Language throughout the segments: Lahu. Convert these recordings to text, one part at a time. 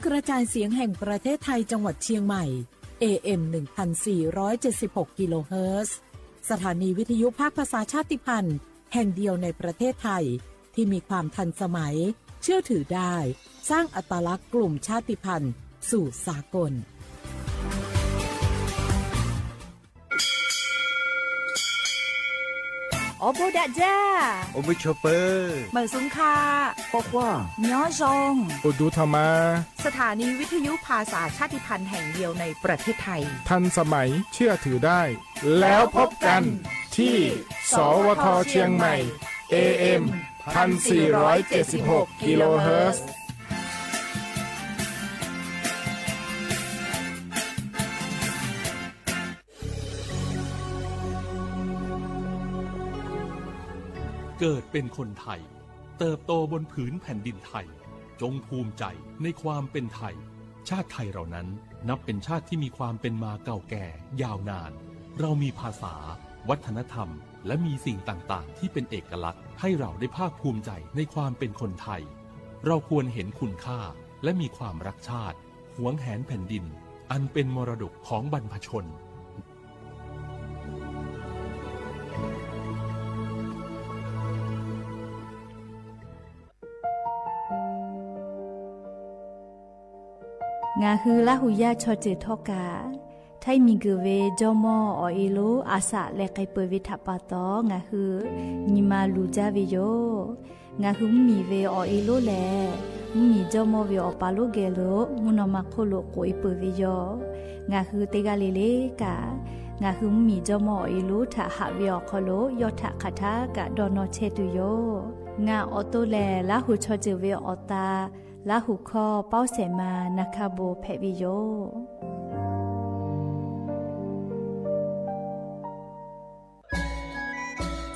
กระจายเสียงแห่งประเทศไทย จังหวัดเชียงใหม่ เอ เอ็ม หนึ่งพันสี่ร้อยเจ็ดสิบหก กิโลเฮิรตซ์ สถานีวิทยุภาคภาษาชาติพันธุ์แห่งเดียวในประเทศไทย ที่มีความทันสมัย เชื่อถือได้ สร้างอัตลักษณ์กลุ่มชาติพันธุ์สู่สากล Awˬ bon daꞈ jaˇ. Awˬ bon chaw peuˬ. Meunˍ suhˍ hk'a. K'awꞈ k'oˆ. Nyoˉ zhonˍ. Awˬ duˬ htaꞈ ma. สถานีวิทยุภาษาชาติพันธุ์แห่งเดียวในประเทศไทย ทันสมัย เชื่อถือได้ แล้วพบกันที่ สวท เชียงใหม่ เอ เอ็ม พันสี่ร้อยเจ็ดสิบหก กิโลเฮิรตซ์ เกิดเป็นคนไทย เติบโตบนผืนแผ่นดินไทย จงภูมิใจในความเป็นไทย ชาติไทยเรานั้นนับเป็นชาติที่มีความเป็นมาเก่าแก่ยาวนาน เรามีภาษา วัฒนธรรม และมีสิ่งต่างๆ ที่เป็นเอกลักษณ์ให้เราได้ภาคภูมิใจในความเป็นคนไทย เราควรเห็นคุณค่าและมีความรักชาติ หวงแหนแผ่นดิน อันเป็นมรดกของบรรพชน Ngaˬ hui Laˇ huˍ yaˇ chaw ceuˬ htawˇ kaꞈ, htaiˇ miˬ guiˬ ve jawˇ mawˇ awˬ e lonˉ a shaꞈ leh k'ai peuˬ ve htaꞈ pa taw, ngaˬ hui nyi ma luˬ jaˇ ve yoˬ. Ngaˬ hui mvuhˇ miˬ ve awˬ e lonˉ lehˬ, mvuhˇ miˬ jawˇ mawˇ ve awˬ pa lonˉ geh lo mvuhˇ naw ma hk'oˆ lo k'oꞈ e peuˬ ve yoˬ. Ngaˬ hui teˇ g'aˇ le le kaꞈ, ngaˬ hui mvuhˇ miˬ jawˇ mawˇ awˬ e lonˉ htaꞈ haꞈ ve awˬ hk'aw lo yawˇ htaꞈ hk'aˬ htaˇ kaꞈ dawˇ nawˇ chehˇ tuˬ yoˬ. Ngaˬ awˬ to lehˬ, Laˇ huˍ chaw ceuˬ ve awˬ ta, Laˇ huˍ hkawˇ pawˇ shehˍ ma Na hkaˇ bon hpehꞈ ve yoˬ.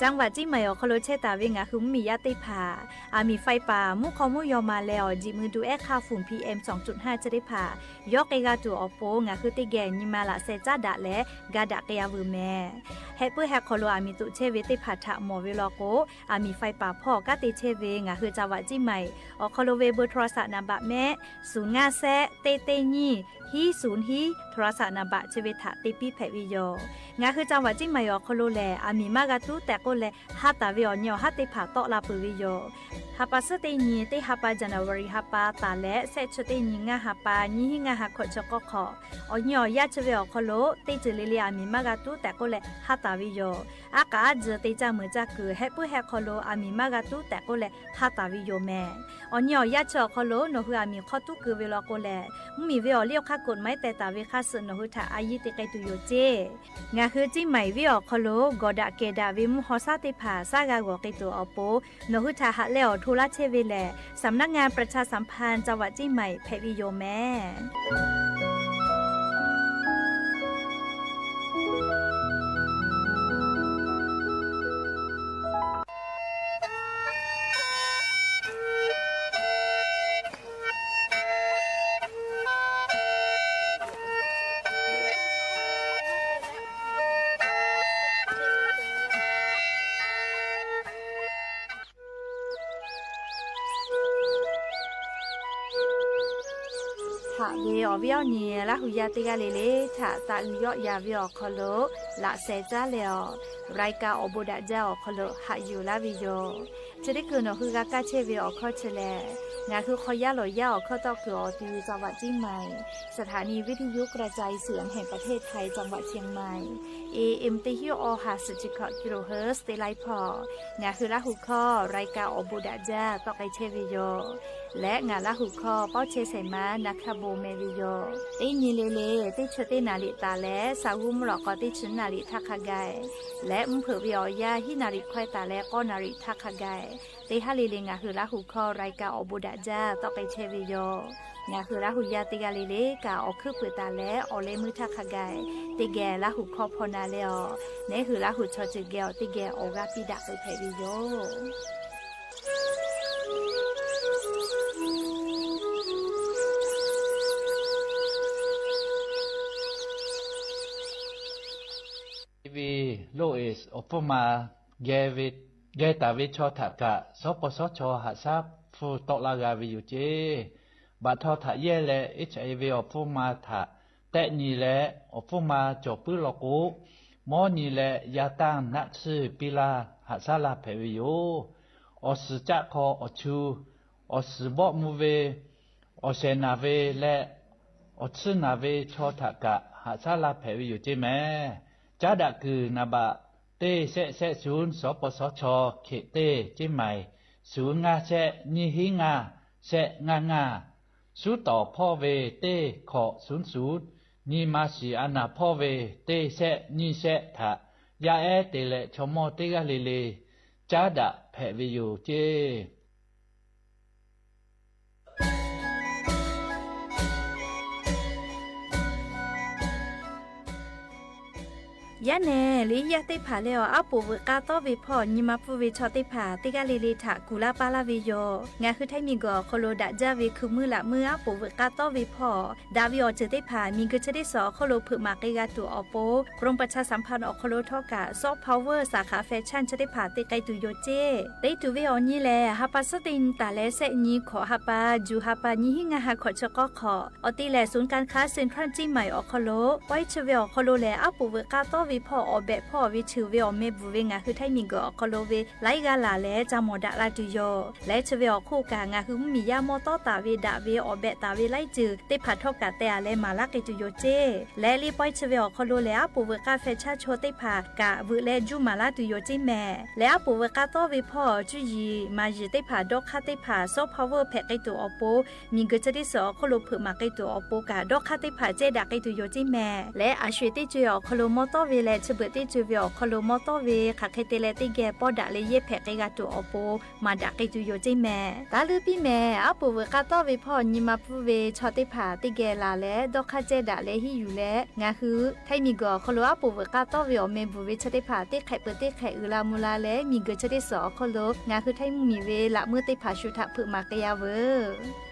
จังหวัดเชียงใหม่ awˬ hk'aw lo chehˇ taˍ ve ngaˬ hui mvuhˇ miˬ yaˇ teˇ hpaˍ, aˬ miˍ faiˇ paˍ mvuhˇ hk'aw mvuhˇ yaw ma leh awˬ jiꞈ mui du ehˉ hk'aˇ fuˍ P M สองจุดห้า chi teˇ hpaˍ yawˇ k'ai g'a tuˬ awˬ pon, ngaˬ hui teˇ geh nyi ma laꞈ sheh caˉ daꞈ leh ga daꞈ k'ai-a veuˬ mehˍ. Heh puiˉ heh hk'aw lo aˬ miˍ toꞈ chehˇ ve teˇ hpaˍ htaꞈ mawˬ ve law k'o, aˬ miˍ faiˇ paˍ hpawˇ kanˉ te chehˇ ve ngaˬ hui จังหวัดเชียงใหม่ awˬ hk'aw lo ve เบอร์โทรศัพท์ naˍ baꞈ mehˆ ศูนย์ห้าแซะ เต๊ะเต๊ะ nyiˇ hiˉ ศูนย์ hiˉ โทรศัพท์ naˍ baꞈ chi ve htaꞈ te piˇ hpehꞈ ve yoˬ. Ngaˬ hui จังหวัดเชียงใหม่ awˬ hk'aw lo lehˬ, aˬ miˍ maˇ g'a tuˉ tehꞈ k'oˆ leh ha taˍ ve awˬ nyi awˬ haˉ teˇ hpaˍ tawˆ la peuˬ ve yoˬ. Ha pa suhˉ teˇ nyi teˇ ha pa January ha pa taˍ leh, shehˆ chi teˇ nyi ngaˇ ha pa nyiˇ hiˉ ngaˇ ha hkawꞈ chi k'awˇ hk'awꞈ, awˬ nyi awˬ yaˇ chi ve awˬ hk'aw lo teˇ ceuˬ le le aˬ miˍ maˇ g'a tuˉ tehꞈ k'oˆ leh ha taˍ ve yoˬ. Aˉ k'aꞈ aˉ tzuhˬ te caˇ meuˍ caˇ kuiˬ heh puiˉ heh hk'aw lo aˬ miˍ maˇ g'a tuˉ tehꞈ k'oˆ leh ha taˍ ve yoˬ mehˍ. Awˬ nyi awˬ yaˇ chi awˬ hk'aw lo nawˬ hui aˬ miˍ hk'aw tuˉ keu ve law k'o lehˬ, mvuhˇ miˬ ve awˬ liˇ awˬ hk'aˇ กฎหมาย teh taˍ ve hk'aˇ suh nawˬ hui htaꞈ a yiˇ te k'ai tuˬ yoˬ ceˇ. Ngaˬ hui Ciˇ Maiˍ venˇ awˬ hk'aw lo gawˬ daꞈ kehˬ daꞈ ve mvuhˇ haw shaˉ teˇ hpaˍ shaˉ g'a g'awˬ k'ai tuˬ awˬ pon, nawˬ hui htaꞈ haꞈ leh awˬ hto laˇ chehˇ ve lehˬ, สำนักงานประชาสัมพันธ์จังหวัดเชียงใหม่ hpehꞈ ve yoˬ mehˍ. Haꞈ ve awˬ viˉ awˬ nyi Laˇ huˍ yaˇ teˇ g'aˇ le le htaꞈ taꞈ uiˍ yawˆ yan ve awˬ hk'aw lo laꞈ sheh caˉ leh awˬ, รายการ awˬ bon daꞈ jaˇ awˬ hk'aw lo haꞈ yuˬ laˇ ve yoˬ. Chi teˇ hkui nawˬ hui g'a kaˇ chehˇ ve awˬ hkawˇ chi lehˬ, ngaˬ hui hk'aw yaˇ lawˬ yaˇ awˬ hkawˇ tawˆ kuiˬ awˬ ti จังหวัดเชียงใหม่ สถานีวิทยุกระจายเสียงแห่งประเทศไทย จังหวัดเชียงใหม่ เอ เอ็ม teˇ hiˉ awˇ ha suhˍ chi hkawꞈ kilohertz teˇ laiˉ hpawˇ, ngaˬ hui Laˇ huˍ hkawˇ รายการ awˬ bon daꞈ jaˇ tawˆ k'ai chehˇ ve yoˬ. Leh ngaˬ Laˇ huˍ hkawˇ pawˇ chehˇ shehˍ ma Na hkaˇ bon meh ve yoˬ. Teˇ nyi le le teˇ chi teˇ naˍ riˍ taˍ leh shaˍ g'uˇ mvuhˇ lawꞈ k'aw teˇ chi naˍ riˍ htaˇ hk'a gaˬ, leh mvuhˇ hpeuꞈ ve awˬ yanˇ hiˉ naˍ riˍ hkawehˇ taˍ leh k'awˇ naˍ riˍ htaˇ hk'a gaˬ, teˇ haˉ le le ngaˬ hui Laˇ huˍ hkawˇ รายการ awˬ bon daꞈ jaˇ tawˆ k'ai chehˇ ve yoˬ. Ngaˬ hui Laˇ huˍ yaˇ teˇ g'aˇ le le kaꞈ awˬ hkuiˉ puiˍ taˍ leh awˬ leh meuˇ htaˇ hk'a gaˬ, teˇ geh Laˇ huˍ hkawˇ hpaw na leh awˬ, neˉ hui Laˇ huˍ chaw ceuˬ geh awˬ teˇ geh awˬ g'aˇ piˇ daꞈ k'ai hpehꞈ ve yoˬ. Ve loˇ eˬ awˬ pfuhˇ ma geh ve, geh taˍ ve chaw htaꞈ kaꞈ shawˉ pawˇ shawˉ chaw haꞈ shaˉ hpfuhˇ tawˆ laˇ g'a ve yoˬ ceˇ. baꞈ htaw htaꞈ yehˇ leh, H I V awˬ hpfuhˇ ma htaꞈ tehˆ nyi leh, awˬ hpfuhˇ ma cawˬ puiˉ law k'o, mawˇ nyi leh yaˇ tanˇ naˆ tsuhˇ piˇ laˇ haꞈ shaˉ laˇ hpehꞈ ve yoˬ. Awˬ suhˍ caˆ hk'aw awˬ chu, awˬ suhˍ vawˆ mvuh ve, awˬ shehˍ naˬ ve leh awˬ tsuhˇ naˬ ve chaw htaꞈ kaꞈ haꞈ shaˉ laˇ hpehꞈ ve yoˬ ceˇ mehˍ. Caˉ daꞈ kuiˬ naˍ baꞈ teˇ shehˆ shehˆ suhˉ, sawˉ paw sawˉ chaw hkeꞈ teˇ ceˇ maiˍ, suhˍ ngaˇ shehˆ nyiˇ hinˉ ngaˇ shehˆ ngaˇ ngaˇ, suˉ tawˍ hpawˇ ve teˇ hkawꞈ suhˉ suhˉ, nyi ma shiˍ a naˬ hpawˇ ve teˇ shehˆ nyiˇ shehˆ htaꞈ yaˇ ehˉ te leh chaw mawˇ teˇ g'aˇ le le caˉ daꞈ hpehꞈ ve yoˬ ceˇ. Yaˇ nehˬ le, yaˇ teˇ hpaˍ lehˬ, awˬ aˉ poꞈ veuꞈ k'a tawˆ ve hpawˇ nyi ma pfuhˇ ve chaw teˇ hpaˍ teˇ g'aˇ le le htaꞈ kuˬ laˇ paˇ laˇ ve yoˬ. Ngaˬ hui Htaiˇ miˬguiˬ awˬ hk'aw lo daꞈ jaˇ ve hkui meuˇ laꞈ meuˇ aˉ poꞈ veuꞈ k'a tawˆ ve hpawˇ daꞈ ve awˬ ceuˬ teˇ hpaˍ miˬguiˬ chi teˇ suhˍ awˬ hk'oˆ lo hpeuꞈ maˍ k'ai g'a tuˬ awˬ pon, กรมประชาสัมพันธ์ awˬ hk'aw lo htawˇ kaꞈ ซอฟต์พาวเวอร์ สาขาแฟชั่น chi teˇ hpaˍ te k'ai tuˬ yoˬ ceˇ. Te tuˬ ve awˬ nyi lehˬ, ha pa suhˉ teˇ nyi taˍ leh shehˆ nyi hkawꞈ ha pa, juˬ ha pa nyiˇ hinˉ ngaˇ ha hkawꞈ chi k'awˇ hk'awꞈ, awˬ te lehˬ ศูนย์การค้าเซ็นทรัลเชียงใหม่ awˬ hk'aw lo pawehˇ chi ve awˬ hk'aw lo lehˬ, aˉ poꞈ veuꞈ k'a tawˆ ve hpawˇ awˬ behꞈ hpawˇ ve cheuˬ ve awˬ meh bvuhˬ ve ngaˬ hui Htaiˇ miˬguiˬ awˬ hk'aw lo ve laiˉ g'aˇ laˬ leh ca mawˬ daꞈ la tuˬ yoˬ. Leh chi ve awˬ hk'oˆ kaꞈ ngaˬ hui mvuhˇmiˬ yaˇ mawˇ tawˉ taˍ ve daꞈ ve awˬ behꞈ taˍ ve laiˉ ceuˬ teˇ hpaˍ htawˇ kaꞈ teh a leh maˍ laˇ k'ai tuˬ yoˬ ceˇ. Leh le pawehˇ chi ve awˬ hk'aw lo lehˬ, aˉ poꞈ veuꞈ k'a feh chaˇ chaw teˇ hpaˍ kaꞈ veuꞈ leh juˇ maˍ laˇ tuˬ yoˬ ceˇ mehˍ. Leh aˉ poꞈ veuꞈ k'a tawˆ ve hpawˇ cuˇ yiˍ maˍ yiˍ teˇ hpaˍ dawˇ hk'aˇ teˇ hpaˍ ซอฟต์พาวเวอร์ hpehꞈ k'ai tuˬ awˬ pon, miˬguiˬ chi teˇ suhˍ awˬ hk'oˆ lo hpeuꞈ maˍ k'ai tuˬ awˬ pon kaꞈ dawˇ hk'aˇ teˇ hpaˍ cehˇ daꞈ k'ai tuˬ yoˬ ceˇ mehˍ. Leh a sho-eˬ teˇ co-eˬ awˬ hk'aw lo mawˇ tawˇ ve leh chi beuꞈ teˇ co-eˬ ve awˬ hk'aw lo mawˇ tawˇ ve hk'aˬ hk'e te leh teˇ geh pawˇ daꞈ leh yehˇ hpehꞈ k'ai g'a tuˬ awˬ pon maˍ daꞈ k'ai tuˬ yoˬ ceˇ mehˍ. Taˇ leuˉ piˇ mehˍ. Aˉ poꞈ veuꞈ k'a tawˆ ve hpawˇ nyi ma pfuhˇ ve chaw teˇ hpaˍ teˇ geh laˬ leh dawˇ hk'aˇ cehˇ daꞈ leh hiˉ yuˬ leh, ngaˬ hui Htaiˇ miˬguiˬ awˬ hk'aw lo aˉ poꞈ veuꞈ k'a tawˆ ve awˬ meh bvuhˬ ve chi teˇ hpaˍ teˇ hk'ehꞈ peuˬ teˇ hk'ehꞈ uiˍ la mvuh la leh, miˬguiˬ chi teˇ suhˍ awˬ hk'aw lo ngaˬ hui Htaiˇ mvuhˇmiˬ ve laꞈ meuˇ teˇ hpaˍ shu htaꞈ hpeuꞈ maˍ k'ai-a veuˬ.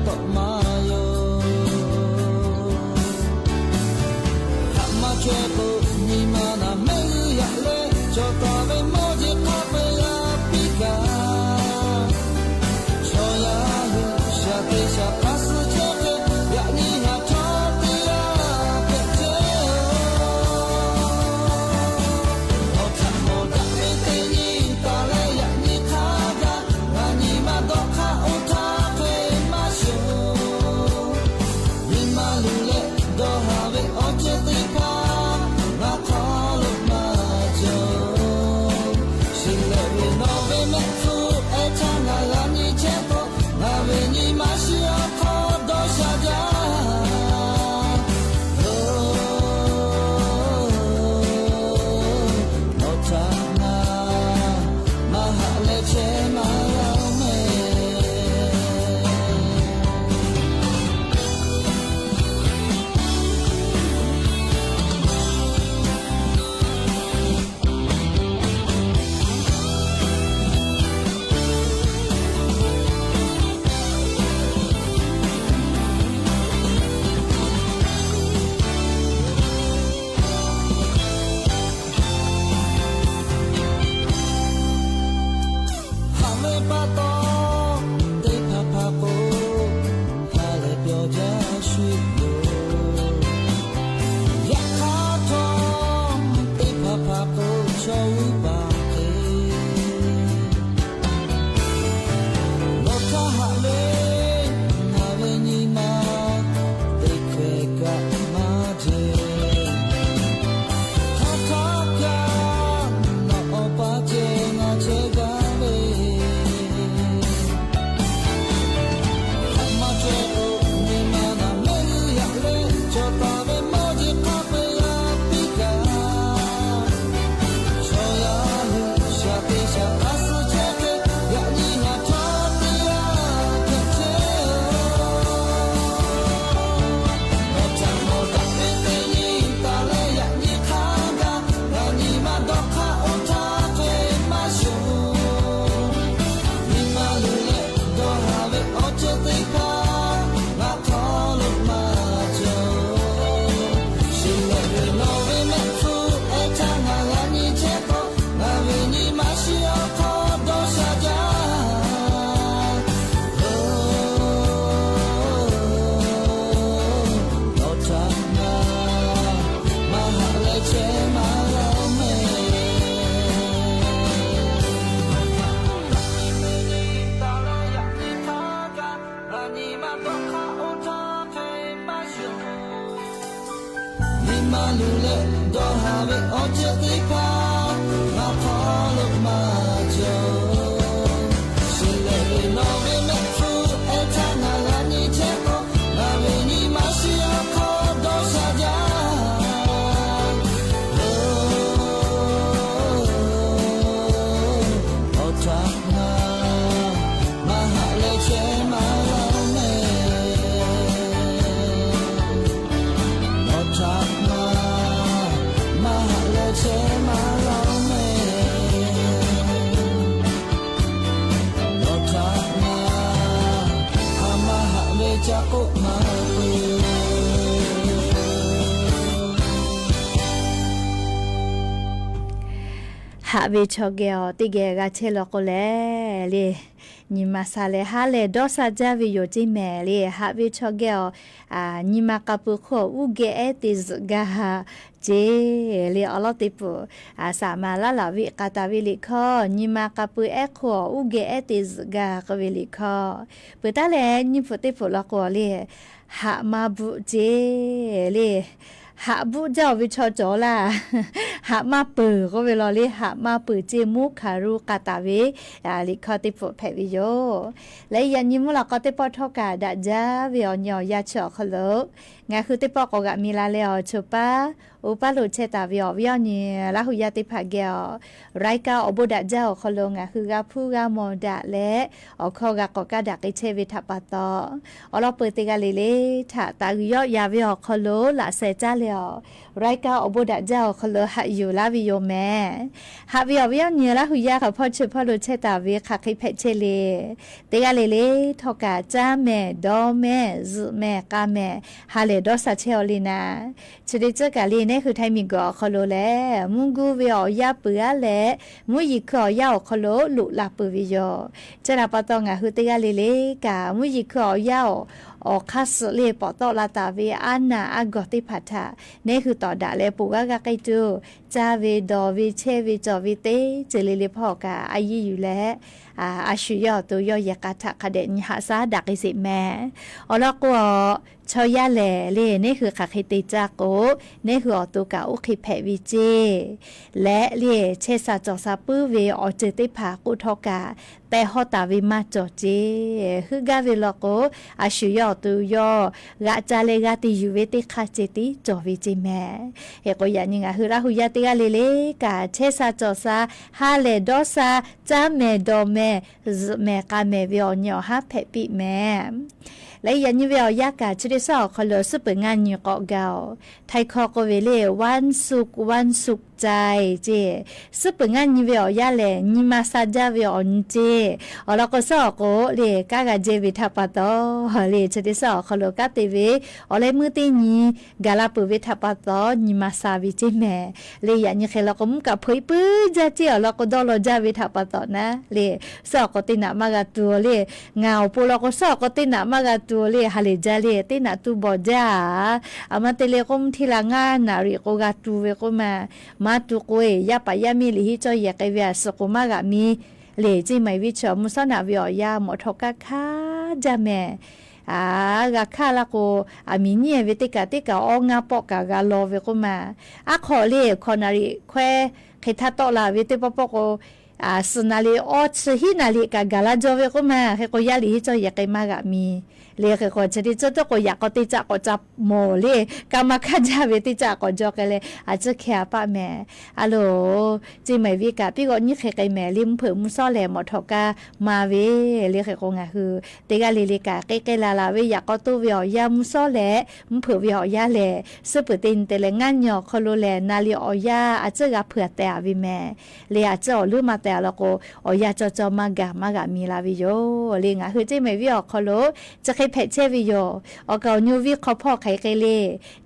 Tawꞈ maˇ yoˬ. Haꞈ maˇ chaweh k'o, nyi ma naˬ mehˆ g'uˇ yaꞈ leh, cawˬ taˍ ve mawˇ jeˬ hk'a peu-eˬ g'a piˇ kaꞈ, chaw yaˇ hui shaˍ te shaˍ hk'aˇ suh chehˇ hk'e, yaꞈ nyi haꞈ chaw teˇ g'aˇ hpehꞈ chehˇ-oˬ. Nawˬ htaꞈ mawˬ daꞈ ve teˇ nyi taˍ leh, yaꞈ nyi hk'a gaˬ ngaˬ nyi ma dawˇ hk'aˇ oˇ htaˇ hk'e maˇ shoˍ. Nyi ma luˬ leh dawˇ haˍ ve awˬ ceuˬ teˇ hpaˍ ngaˬ hk'aw lo maˇ cawˬ. Shiˍ lehˬ ve nawˬ ve mehˆ hpfuhˇ ehˉ htaˇ ngaˬ g'a nyi chehˇ k'o, ngaˬ ve nyi ma shiˍ awˬ hk'aw dawˇ sha jaˇ. Nawˬ htaꞈ ngaˬ maˇ haꞈ leh chehˇ maˇ g'a mehˍ. Haꞈ ve pa taw, teˇ hpaˍ hpaˍ k'o, ha lehˬ pyawˬ jaˇ shuˍ yoˬ. Yaꞈ hk'aˇ htawˇ, teˇ hpaˍ hpaˍ k'o, chaw uˉ paˍ hk'e nawˬ htaˇ haꞈ ve, ngaˬ ve nyi ma teˇ hkeh kaꞈ maˇ jeˬ. Hk'aˬ htaˇ kaꞈ nawˬ awˬ pa ceh ngaˬ chehˇ gaˇ ve, haꞈ maˇ chaweh k'o, nyi ma naˬ mehˆ g'uˇ yaꞈ leh, cawˬ taˍ ve mawˇ jeˬ hk'a peu-eˬ g'a piˇ kaꞈ, chaw yaˇ hui shaˍ te shaˍ hk'aˇ suh chehˇ hk'e, yaꞈ nyi ngaˬ htaˇ teˇ g'aˇ hpehꞈ chehˇ-oˬ. Nawˬ htaꞈ mawˬ daꞈ ve teˇ nyi taˍ leh, yaꞈ nyi hk'a gaˬ ngaˬ nyi ma dawˇ hk'aˇ oˇ htaˇ hk'e maˇ shoˍ. Nyi ma luˬ leh dawˇ haˍ ve awˬ ceuˬ teˇ hpaˍ ngaˬ hk'aw lo maˇ cawˬ. Shiˍ lehˬ ve nawˬ ve mehˆ hpfuhˇ ehˉ htaˇ ngaˬ g'a nyi chehˇ k'o, ngaˬ ve nyi ma shiˍ awˬ hk'aw dawˇ sha jaˇ. Nawˬ htaꞈ ngaˬ maˇ haꞈ leh chehˇ maˇ g'a mehˍ. Nyi ma luˬ leh dawˇ haˍ ve awˬ ceuˬ teˇ hpaˍ ngaˬ hk'aw lo maˇ cawˬ. Shiˍ lehˬ ve nawˬ ve mehˆ hpfuhˇ ehˉ htaˇ ngaˬ g'a nyi chehˇ k'o, ngaˬ ve nyi ma shiˍ awˬ hk'aw dawˇ sha jaˇ. Nawˬ htaꞈ ngaˬ maˇ haꞈ leh chehˇ maˇ g'a mehˍ. Nawˬ htaꞈ ngaˬ maˇ haꞈ leh chehˇ maˇ g'a mehˍ. Nawˬ htaꞈ ngaˬ hk'aˬ maˇ haꞈ ve ca k'oˆ maˇ peuˬ. Haꞈ ve chaw geh awˬ teˇ geh g'a chehˇ law k'o leh le, nyi ma sha leh ha lehˬ dawˇ sha jaˇ ve yoˬ ceˇ mehˍ le. Haꞈ ve chaw geh awˬ nyi ma k'a pui hk'oˆ awˬ uˉ geh ehˉ te zuhꞈ gaˇ ceˇ le. Awˬ lawn teˇ peuˬ, saˍ maˍ laˉ laꞈ ve k'a taˍ ve liꞈ hkawˇ, nyi ma k'a pui ehˉ hk'oˆ awˬ uˉ geh ehˉ te zuhꞈ gaˇ k'oˆ ve liꞈ hkawˇ. Peuˬ taˉ leh nyiˇ hpu teˇ hpu law k'o le, haꞈ maˇ bvuhˆ ceˇ le. Haꞈ bvuhˆ jaˇ-oˬ ve chaw cawˬ laˇ. Haꞈ maˇ peuˬ k'oˆ ve law le, haꞈ maˇ peuˬ ceˇ mvuhˇ hkanˍ ru k'a taˍ ve liꞈ hkawˇ teˇ pfuhˍ hpehꞈ ve yoˬ. Leh yaꞈ nyi mvuhˇ laꞈ k'aw teˇ pawˆ htawˇ kaꞈ daꞈ jaˇ ve awˬ nyi awˬ yanˇ chi awˬ hk'aw lo ngaˬ hui teˇ pawˆ k'awꞈ g'aꞈ mi la leh awˬ choˬ paˉ Oˇ paˇ lo chehˇ taˍ ve awˬ viˉ awˬ nyi Laˇ hu yaˇ teˇ hpaˍ geh awˬ รายการ awˬ bon daꞈ jaˇ awˬ hk'aw lo ngaˬ hui g'a hpuˇ g'a mawˬ daꞈ leh, awˬ hkawˇ g'a k'awꞈ kaˇ daꞈ k'ai chehˇ ve htaꞈ pa taw, awˬ lawn peuˬ teˇ g'aˇ le le htaꞈ taˍ g'uiˬ yawˆ yan ve awˬ hk'aw lo laꞈ sheh caˇ leh awˬ รายการ awˬ bon daꞈ jaˇ awˬ hk'aw lo haꞈ yuˬ laˇ ve yoˬ mehˍ. Haꞈ ve awˬ viˉ awˬ nyi Laˇ hu yaˇ hk'a hpawˇ chi hpawˇ lo chehˇ taˍ ve hk'aˬ hk'e hpehꞈ chehˇ le. Teˇ g'aˇ le le htawˇ kaꞈ caˇ mehˍ, dawˇ mehˍ, zuhꞈ mehˍ, k'a mehˍ, ha lehˬ dawˇ sha chehˇ aw le naˍ, chi teˇ tcuhˉ kaꞈ le neˉ hui Htaiˍ miˬguiˬ awˬ hk'aw lo lehˬ, mvuhˇ guˇ ve awˬ yanˇ peuˬ aˉ leh, mvuhˇ yeˬ hkui awˬ yanˇ awˬ hk'aw lo loꞈ la peuˬ ve yoˬ. Chi htaꞈ pa taw ngaˬ hui teˇ g'aˇ le le kaꞈ mvuhˇ yeˬ hkui awˬ yanˇ awˬ hk'aˇ suh le pawˍ tawˆ la taˍ ve aˉ naˬ aˉ gawˬ teˇ hpaˍ htaꞈ neˉ hui tawˍ daꞈ leh ponˬ g'aˇ g'aˇ k'ai tuˬ, caˇ ve, dawˬ ve, chehˇ ve, cawˬ ve teˇ ceuˬ le le hpawˇ kaꞈ a yiˇ yuˬ leh, a shu yawˇ awˬ to yawˇ yehˬ k'a htaꞈ hk'a dehꞈ nyi haꞈ shaˉ daꞈ k'ai sheˍ mehˍ. Awˬ lawn k'o, chaw yaˇ lehˬ le neˉ hui hk'aˬ hk'e te caˇ k'o, neˉ hui awˬ to kaꞈ oˇ hk'e hpehꞈ ve ceˇ leh le, chehˇ sha cawˬ sha puiˉ ve awˬ ceuˬ teˇ hpaˍ k'oˆ htawˇ kaꞈ, teh hawˇ taˍ ve maˇ cawˬ ceˇ. Heuˆ gaˇ ve law k'o, a shu yawˇ awˬ to yawˇ g'aꞈ ca leh g'a te yuˬ ve teˇ hk'aˇ ceh tiˉ cawˬ ve ceˇ mehˍ. Hk'e k'o, yaꞈ nyi ngaˬ hui Laˇ hu yaˇ teˇ g'aˇ le le kaꞈ chehˇ sha cawˬ sha, ha lehˬ dawˇ sha, caˇ mehˍ, dawˬ mehˍ, zuhꞈ mehˍ, k'a mehˍ ve awˬ nyi awˬ haˉ hpehꞈ piˇ mehˍ. Leh yaꞈ nyi ve awˬ yanˇ kaꞈ chi teˇ suhˉ awˬ hk'aw lo suhˉ peuˬ ngaˇ nyi k'awꞈ gaˬ oˬ. Htaiˍ hkawˇ k'oˆ ve le วันศุกร์ วันสุขใจ ceˇ. Suhˉ peuˬ ngaˇ nyi ve awˬ yanˇ lehˬ nyi ma sha jaˇ ve awˬ nyi ceˇ. Awˬ lawn k'o, suhˉ awˬ k'o le kanˉ g'a jehˇ ve htaꞈ pa taw le, chi teˇ suhˉ awˬ hk'aw lo kanˉ te ve awˬ leh meuˇ teˇ nyi gaˬ la peuˬ ve htaꞈ pa taw nyi ma sha ve ceˇ mehˍ. Le yaꞈ nyi hk'e law k'o, mvuhˇ kaꞈ hpeuꞈ e puiˉ jaˇ ceˇ awˬ lawn k'o, dawˇ law jaˇ ve htaꞈ pa taw naˉ le, suhˉ awˬ k'o teˇ naꞈ maˇ g'a tuˬ le. Ngaˬ awˬ pon law k'o, suhˉ awˬ k'o teˇ naꞈ maˇ g'a tuˬ le, ha lehˬ jaˇ le, teˇ naꞈ tuˇ bawˬ jaˇ. A ma te le k'o, mvuhˇ htiˇ la ngaˇ naꞈ riꞈ k'o g'a tuˬ ve k'oˆ ma. Maˇ tuˬ k'o e, yaˇ paˍ yaˇ miˇ liꞈ hiˉ cawˇ yehˬ k'ai ve a suhˍ k'o maˇ g'aꞈ mi le. Ceˇ maˬ e viˉ chi awˬ mvuhˇ shawˉ naꞈ ve awˬ yanˇ mawꞈ htawꞈ kaˇ hkaˇ jaˇ mehˍ. A, g'a hkaˇ laˇ k'o, aˬ miˍ nyiˉ ve teˇ kaꞈ teˇ kaꞈ awˇ ngaˇ pawˆ kaꞈ g'a law ve k'oˆ ma. Aˉ hk'aw le hkawꞈ naꞈ riꞈ hkawehˇ hk'e htaˇ tawˆ la ve teˇ pawˆ pawˆ k'o, suhˍ naˍ liꞈ awˇ chi hiˉ naˍ liꞈ kaꞈ gaˬ la jaw ve k'oˆ ma. Hk'e k'o, yaˇ liꞈ hiˉ cawˇ yehˬ k'ai maˇ g'aꞈ mi le. Hk'e k'o, chi teˇ tcuhˉ tuˉ k'o, yaꞈ k'aw teˇ caˆ k'awꞈ ca mawˬ le, ka ma hkaˇ jaˇ ve teˇ caˆ k'awꞈ jaw k'ai leh, a ciˉ hkeh a paˆ mehˍ. A loˬ, ceˇ maˬ e viˉ kaꞈ piˇ g'awˆ nyiˉ hk'e k'ai mehˍ le, mvuhˇ hpeuꞈ mvuhˇ shawˉ lehˬ mawꞈ htawꞈ kaˇ ma ve le. Hk'e k'o, ngaˬ hui teˇ g'aˇ le le kaꞈ k'ai k'ai la la ve yaꞈ k'aw toˇ ve awˬ yanˇ mvuhˇ shawˉ leh mvuhˇ hpeuꞈ ve awˬ yanˇ lehˬ, suhˉ peuˬ teˇ nyi te leh ngaˇ nyi awˬ hk'aw lo lehˬ, naˍ liꞈ awˬ yanˇ a ciˉ g'a hpeuꞈ tehꞈ a ve mehˍ le. A ciˉ awˬ leuˉ maˇ tehꞈ a law k'o, awˬ yanˇ cawˇ cawˇ maˇ gaˬ maˇ g'aꞈ mi la ve yoˬ le. Ngaˬ hui ceˇ maˬ e viˉ awˬ hk'aw lo chi hk'e hpehꞈ chehˇ ve yoˬ. Awˬ kaˍ awˬ nyu viˉ hk'aw hpawˇ hk'aˬ hk'e le,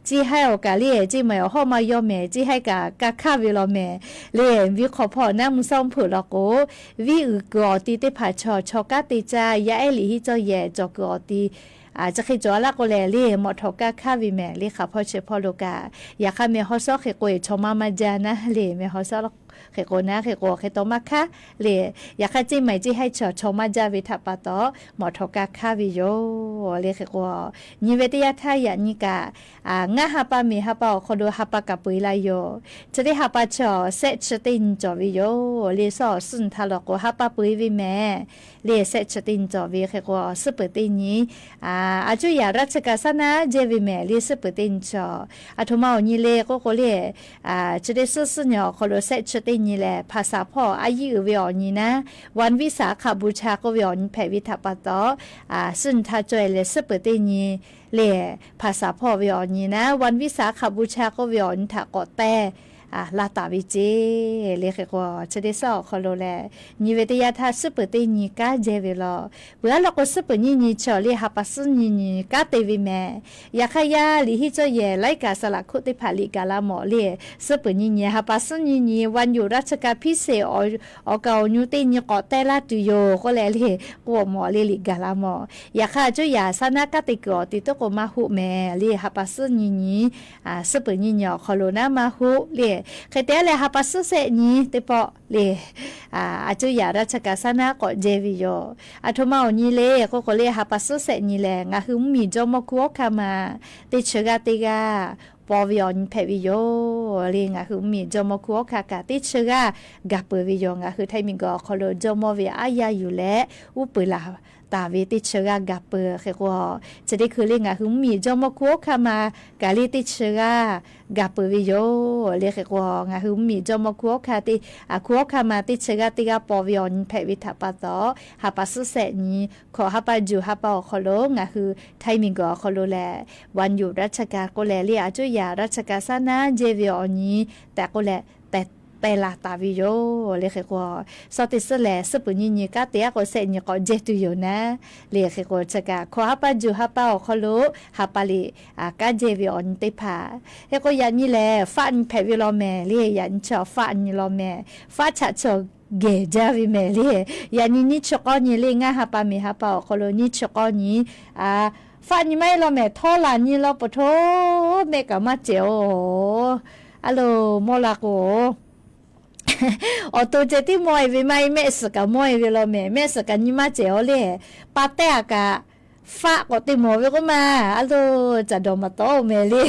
ceˇ haiˉ awˬ kaˍ le, ceˇ maˬ e awˬ hawˉ maˇ yawˇ mehˍ, ceˇ haiˉ kaꞈ ka hkaˇ ve law mehˍ le. Viˉ hk'aw hpawˇ naˉ mvuhˇ shawˉ mvuhˇ hpeuꞈ law k'o, viˉ uiˍ kuiˬ awˬ ti teˇ hpaˍ chaw chaw kanˉ te caˇ, yaˇ ehˉ liꞈ hiˉ cawˇ yehˬ cawˬ kuiˬ awˬ ti chi hk'e cawˬ a laˇ k'o lehˬ le, mawꞈ htawꞈ kaˇ hkaˇ ve mehˍ le. Hk'aˬ hpawˇ chi hpawˇ lo kaꞈ, yaꞈ hk'aˇ meh haw shawˉ hk'e k'o e chaw maˇ maˇ jaˇ naˉ le. Meh haw shawˉ hk'e k'o naˉ hk'e k'o hk'e taw maˇ hkaˉ le. Yaꞈ hk'aˇ ceˇ maˬ e ceˇ haiˉ chaw chaw maˇ jaˇ ve htaꞈ pa taw, mawꞈ htawꞈ kaˇ hkaˇ ve yoˬ le. Hk'e k'o, nyi ve teˇ yanˇ htaˇ yaꞈ nyi kaꞈ, ngaˇ ha pa miˬ ha pa awˬ hk'aw lo ha pa kaꞈ peu e la yoˬ. Chi teˇ ha pa chaw sehˆ chi teˇ nyi cawˬ ve yoˬ le. Suhˉ awˬ suhˉ nyi htaˇ law k'o ha pa peu e ve mehˍ le. Sehˆ chi teˇ nyi cawˬ ve hk'e k'o, suhˉ peuˬ teˇ nyi a cuˇ yaꞈ ราชการ saˉ naˉ jehˇ ve mehˍ le. Suhˉ peuˬ teˇ nyi chaw, a htoꞈ ma awˬ nyi le k'oˆ k'o le, chi teˇ suhˉ suhˉ nyi awˬ hk'aw lo sehˆ chi teˇ nyi lehˬ, ภาษาพ่อ a yiˇ uiˍ ve awˬ nyi naˉ, วันวิสาขบูชา k'oˆ ve awˬ nyi hpehꞈ ve htaꞈ pa taw, suhˉ nyi htaˇ caweh leh suhˉ peuˬ teˇ nyi le, ภาษาพ่อ ve awˬ nyi naˉ วันวิสาขบูชา k'oˆ ve awˬ nyi htaꞈ k'awꞈ teh laˇ taˍ ve ceˇ le. Hk'e k'o, chi teˇ suhˉ awˬ hk'aw lo lehˬ, nyi ve teˇ yanˇ htaˇ suhˉ peuˬ teˇ nyi kanˉ jehˇ ve law. Peuˬ a law k'o, suhˉ peuˬ nyiˇ nyi chaw le ha pa suhˉ nyiˇ nyi kanˉ te ve mehˍ. Yaꞈ hk'aˇ yaˇ liꞈ hiˉ cawˇ yehˬ laiˉ kaꞈ saˍ laꞈ hkuˆ teˇ hpaˍ liꞈ gaˬ la mawˬ le. Suhˉ peuˬ nyiˇ nyi ha pa suhˉ nyiˇ nyi วันหยุดราชการพิเศษ awˬ kaˍ awˬ nyu teˇ nyi k'awꞈ teh laˇ tuˬ yoˬ k'oˆ leh le, k'oˆ mawˬ le liꞈ gaˬ la mawˬ. Yaꞈ hk'aˇ a cuˇ yaꞈ saˉ naˉ kanˉ te kuiˬ awˬ ti tuˉ k'o maˇ hoˆ mehˍ le. Ha pa suhˉ nyiˇ nyi suhˉ peuˬ nyiˇ nyi awˬ hk'aw lo naˉ maˇ hoˆ le. Hk'e te a leh ha pa suhˉ sehˆ nyi teˇ pawˆ le, a cuˇ yaꞈ ราชการ saˉ naˉ k'awꞈ jehˇ ve yoˬ. A htoꞈ ma awˬ nyi le k'oˆ k'o le, ha pa suhˉ sehˆ nyi lehˬ, ngaˬ hui mvuhˇ miˬ jawˇmawˇ hkunˉ hawˉ hkanˇ ma teˇ chi g'aˇ teˇ g'aˇ paw ve awˬ nyi hpehꞈ ve yoˬ le. Ngaˬ hui mvuhˇ miˬ jawˇmawˇ hkunˉ hawˉ hkanˇ kaꞈ teˇ chi g'aˇ gaˬ peuˬ ve yoˬ. Ngaˬ hui Htaiˍ miˬ guiˬ awˬ hk'aw lo jawˇmawˇ ve aˉ yaˇ yuˬ leh uˉ peunˍ laˬ taˍ ve teˇ chi g'aˇ gaˬ peuˬ hk'e k'o, chi teˇ hkui le ngaˬ hui mvuhˇmiˬ jawˇmawˇ hkunˉ hawˉ hkanˇ ma kaꞈ le teˇ chi g'aˇ gaˬ peuˬ ve yoˬ le hk'e k'o, ngaˬ hui mvuhˇmiˬ jawˇmawˇ hkunˉ hawˉ hkanˇ teˇ, hkunˉ hawˉ hkanˇ ma teˇ chi g'aˇ teˇ g'aˇ paw ve awˬ nyi hpehꞈ ve htaꞈ pa taw, ha pa suhˉ shehˆ nyi hkawꞈ ha pa juˬ ha pa awˬ hk'aw lo ngaˬ hui Htaiˇ miˬguiˬ awˬ hk'aw lo lehˬ, วันหยุดราชการ k'oˆ leh le, a cuˇ yaꞈ ราชการ saˉ naˉ jehˇ ve awˬ nyi tehꞈ k'oˆ leh, teh, teh laˬ taˍ ve yoˬ le hk'e k'o, suhˉ teˇ suhˉ lehˬ suhˉ peuˬ nyi nyi kanˉ te aˉ k'o shehˆ nyi k'awꞈ jehˇ tuˬ yoˬ naˉ le hk'e k'o, chi kaꞈ hkawꞈ ha pa juˬ ha pa awˬ hk'aw lo ha pa liꞈ kanˉ jehˇ ve awˬ nyi teˇ hpaˍ hk'e k'o, yaꞈ nyi lehˬ faˆ nyi hpehꞈ ve law mehˍ le. Yaꞈ nyi chi faˆ nyi law mehˍ. Faˆ chaꞈ chi gehˬ jaˇ ve mehˍ le. Yaꞈ nyi nyiˇ chi k'awˇ nyi le, ngaˇ ha pa miˬ ha pa awˬ hk'aw lo nyiˇ chi k'awˇ nyi, faˆ nyi maˇ heˆ law mehˍ, htawˇ laˬ nyi law peuˬ hto mehˆ kaꞈ maˇ cehˬ-oˬ. A loˬ, mawˇ la k'o, awˬ to ceh tiˉ mawˇ e ve maˇ heˆ, mehˆ suhˍ kaꞈ mawˇ e ve law mehˍ. Mehˆ suhˍ kaꞈ nyi maˇ cehˬ-oˬ le. Pa tehˇ aꞈ kaꞈ faˆ k'awꞈ te mawˬ ve k'oˆ ma. A loˬ, caˬ dawˬ maˍ tawˆ-oˬ mehˍ le.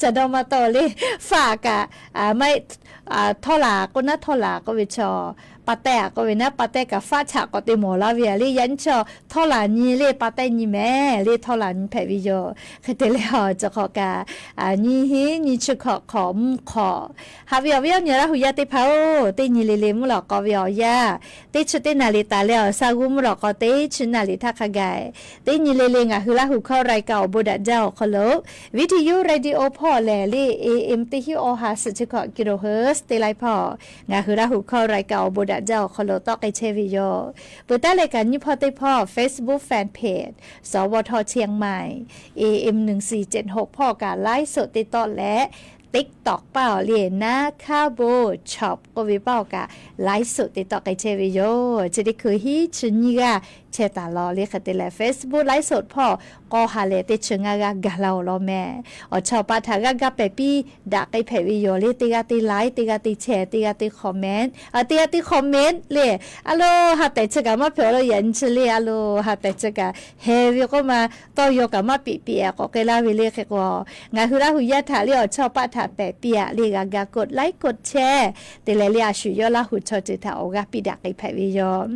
Caˬ dawˬ maˍ tawˆ le. Faˆ aꞈ kaꞈ maˇ heˆ, htawˇ laˬ k'oˆ naˉ, htawˇ laˬ k'oˆ ve chaw, pa tehˇ aꞈ k'oˆ ve naˉ, pa tehˇ kaꞈ faˆ chaꞈ k'awꞈ te mawˬ laˇ ve le. Yaꞈ nyi chaw htawˇ laˬ nyi le, pa tehˇ nyi mehˍ le, htawˇ laˬ nyi hpehꞈ ve yoˬ. Hk'e te leh awˬ ceuˬ hk'awꞈ kaꞈ, nyiˇ hinˉ nyiˇ chi hkawꞈ hk'awꞈ mvuhˇ hk'awꞈ haꞈ ve awˬ viˉ awˬ nyi Laˇ huˍ yaˇ teˇ hpaˍ-oˬ, teˇ nyi le le mvuhˇ lawꞈ k'aw ve awˬ yanˇ, teˇ chi teˇ naˍ liˍ taˍ leh awˬ shaˉ g'uˇ mvuhˇ lawꞈ k'aw teˇ chi naˍ liˍ htaˇ hk'a gaˬ, teˇ nyi le le ngaˬ hui Laˇ huˍ hkawˇ รายการ awˬ bon daꞈ jaˇ awˬ hk'aw lo, video radio hpawˇ lehˬ le, A M teˇ hinˉ awˬ ha suhˍ chi hkawꞈ kilohertz teˇ laiˉ hpawˇ, ngaˬ hui Laˇ huˍ hkawˇ รายการ awˬ bon daꞈ jaˇ awˬ hk'aw lo tawˆ k'ai chehˇ ve yoˬ. Peuˬ taˉ leh kaꞈ nyiˇ hpawˇ teˇ hpawˇ Facebook fan page สวท เชียงใหม่ A M หนึ่งสี่เจ็ดหก hpawˇ kaꞈ ไลฟ์สด te tawˆ leh, TikTok paˇ awˬ le naˉ hkaˉ bon chop k'oˆ ve paˇ awˬ kaꞈ ไลฟ์สด te tawˆ k'ai chehˇ ve yoˬ. Chi teˇ hkui hiˉ chi nyiˇ g'aˇ chehˇ taˍ law le. Hk'e te leh Facebook ไลฟ์สด hpawˇ k'aw ha lehˬ teˇ chi ngaˇ g'aˇ gaˬ la-oˬ law mehˍ. Awˬ chawˇ paˆ htaꞈ g'aˇ gaˇ pehˍ piˇ daꞈ k'ai hpehꞈ ve yoˬ le. Teˇ g'aˇ teˇ ไลฟ์, teˇ g'aˇ teˇ แชร์, teˇ g'aˇ teˇ คอมเมนต์, teˇ g'aˇ teˇ คอมเมนต์ le. A loˬ, ha tehˍ chi kaꞈ maˇ hpehꞈ-oˬ law. Yaꞈ nyi chi le, a loˬ, ha tehˍ chi kaꞈ heh ve k'oˆ ma, tawˇ yaw kaꞈ maˇ piꞈ piꞈ k'awꞈ k'ai laˇ ve le hk'e k'o, ngaˬ hui Laˇ huˍ yaˇ htaꞈ le awˬ chawˇ paˆ htaꞈ pehˍ piˇ-aꞈ le g'a ga กดไลค์ กดแชร์ te leh le a shu yawˇ Laˇ huˍ chaw ceuˬ htaꞈ awˬ g'aˇ piˇ daꞈ k'ai hpehꞈ ve yoˬ.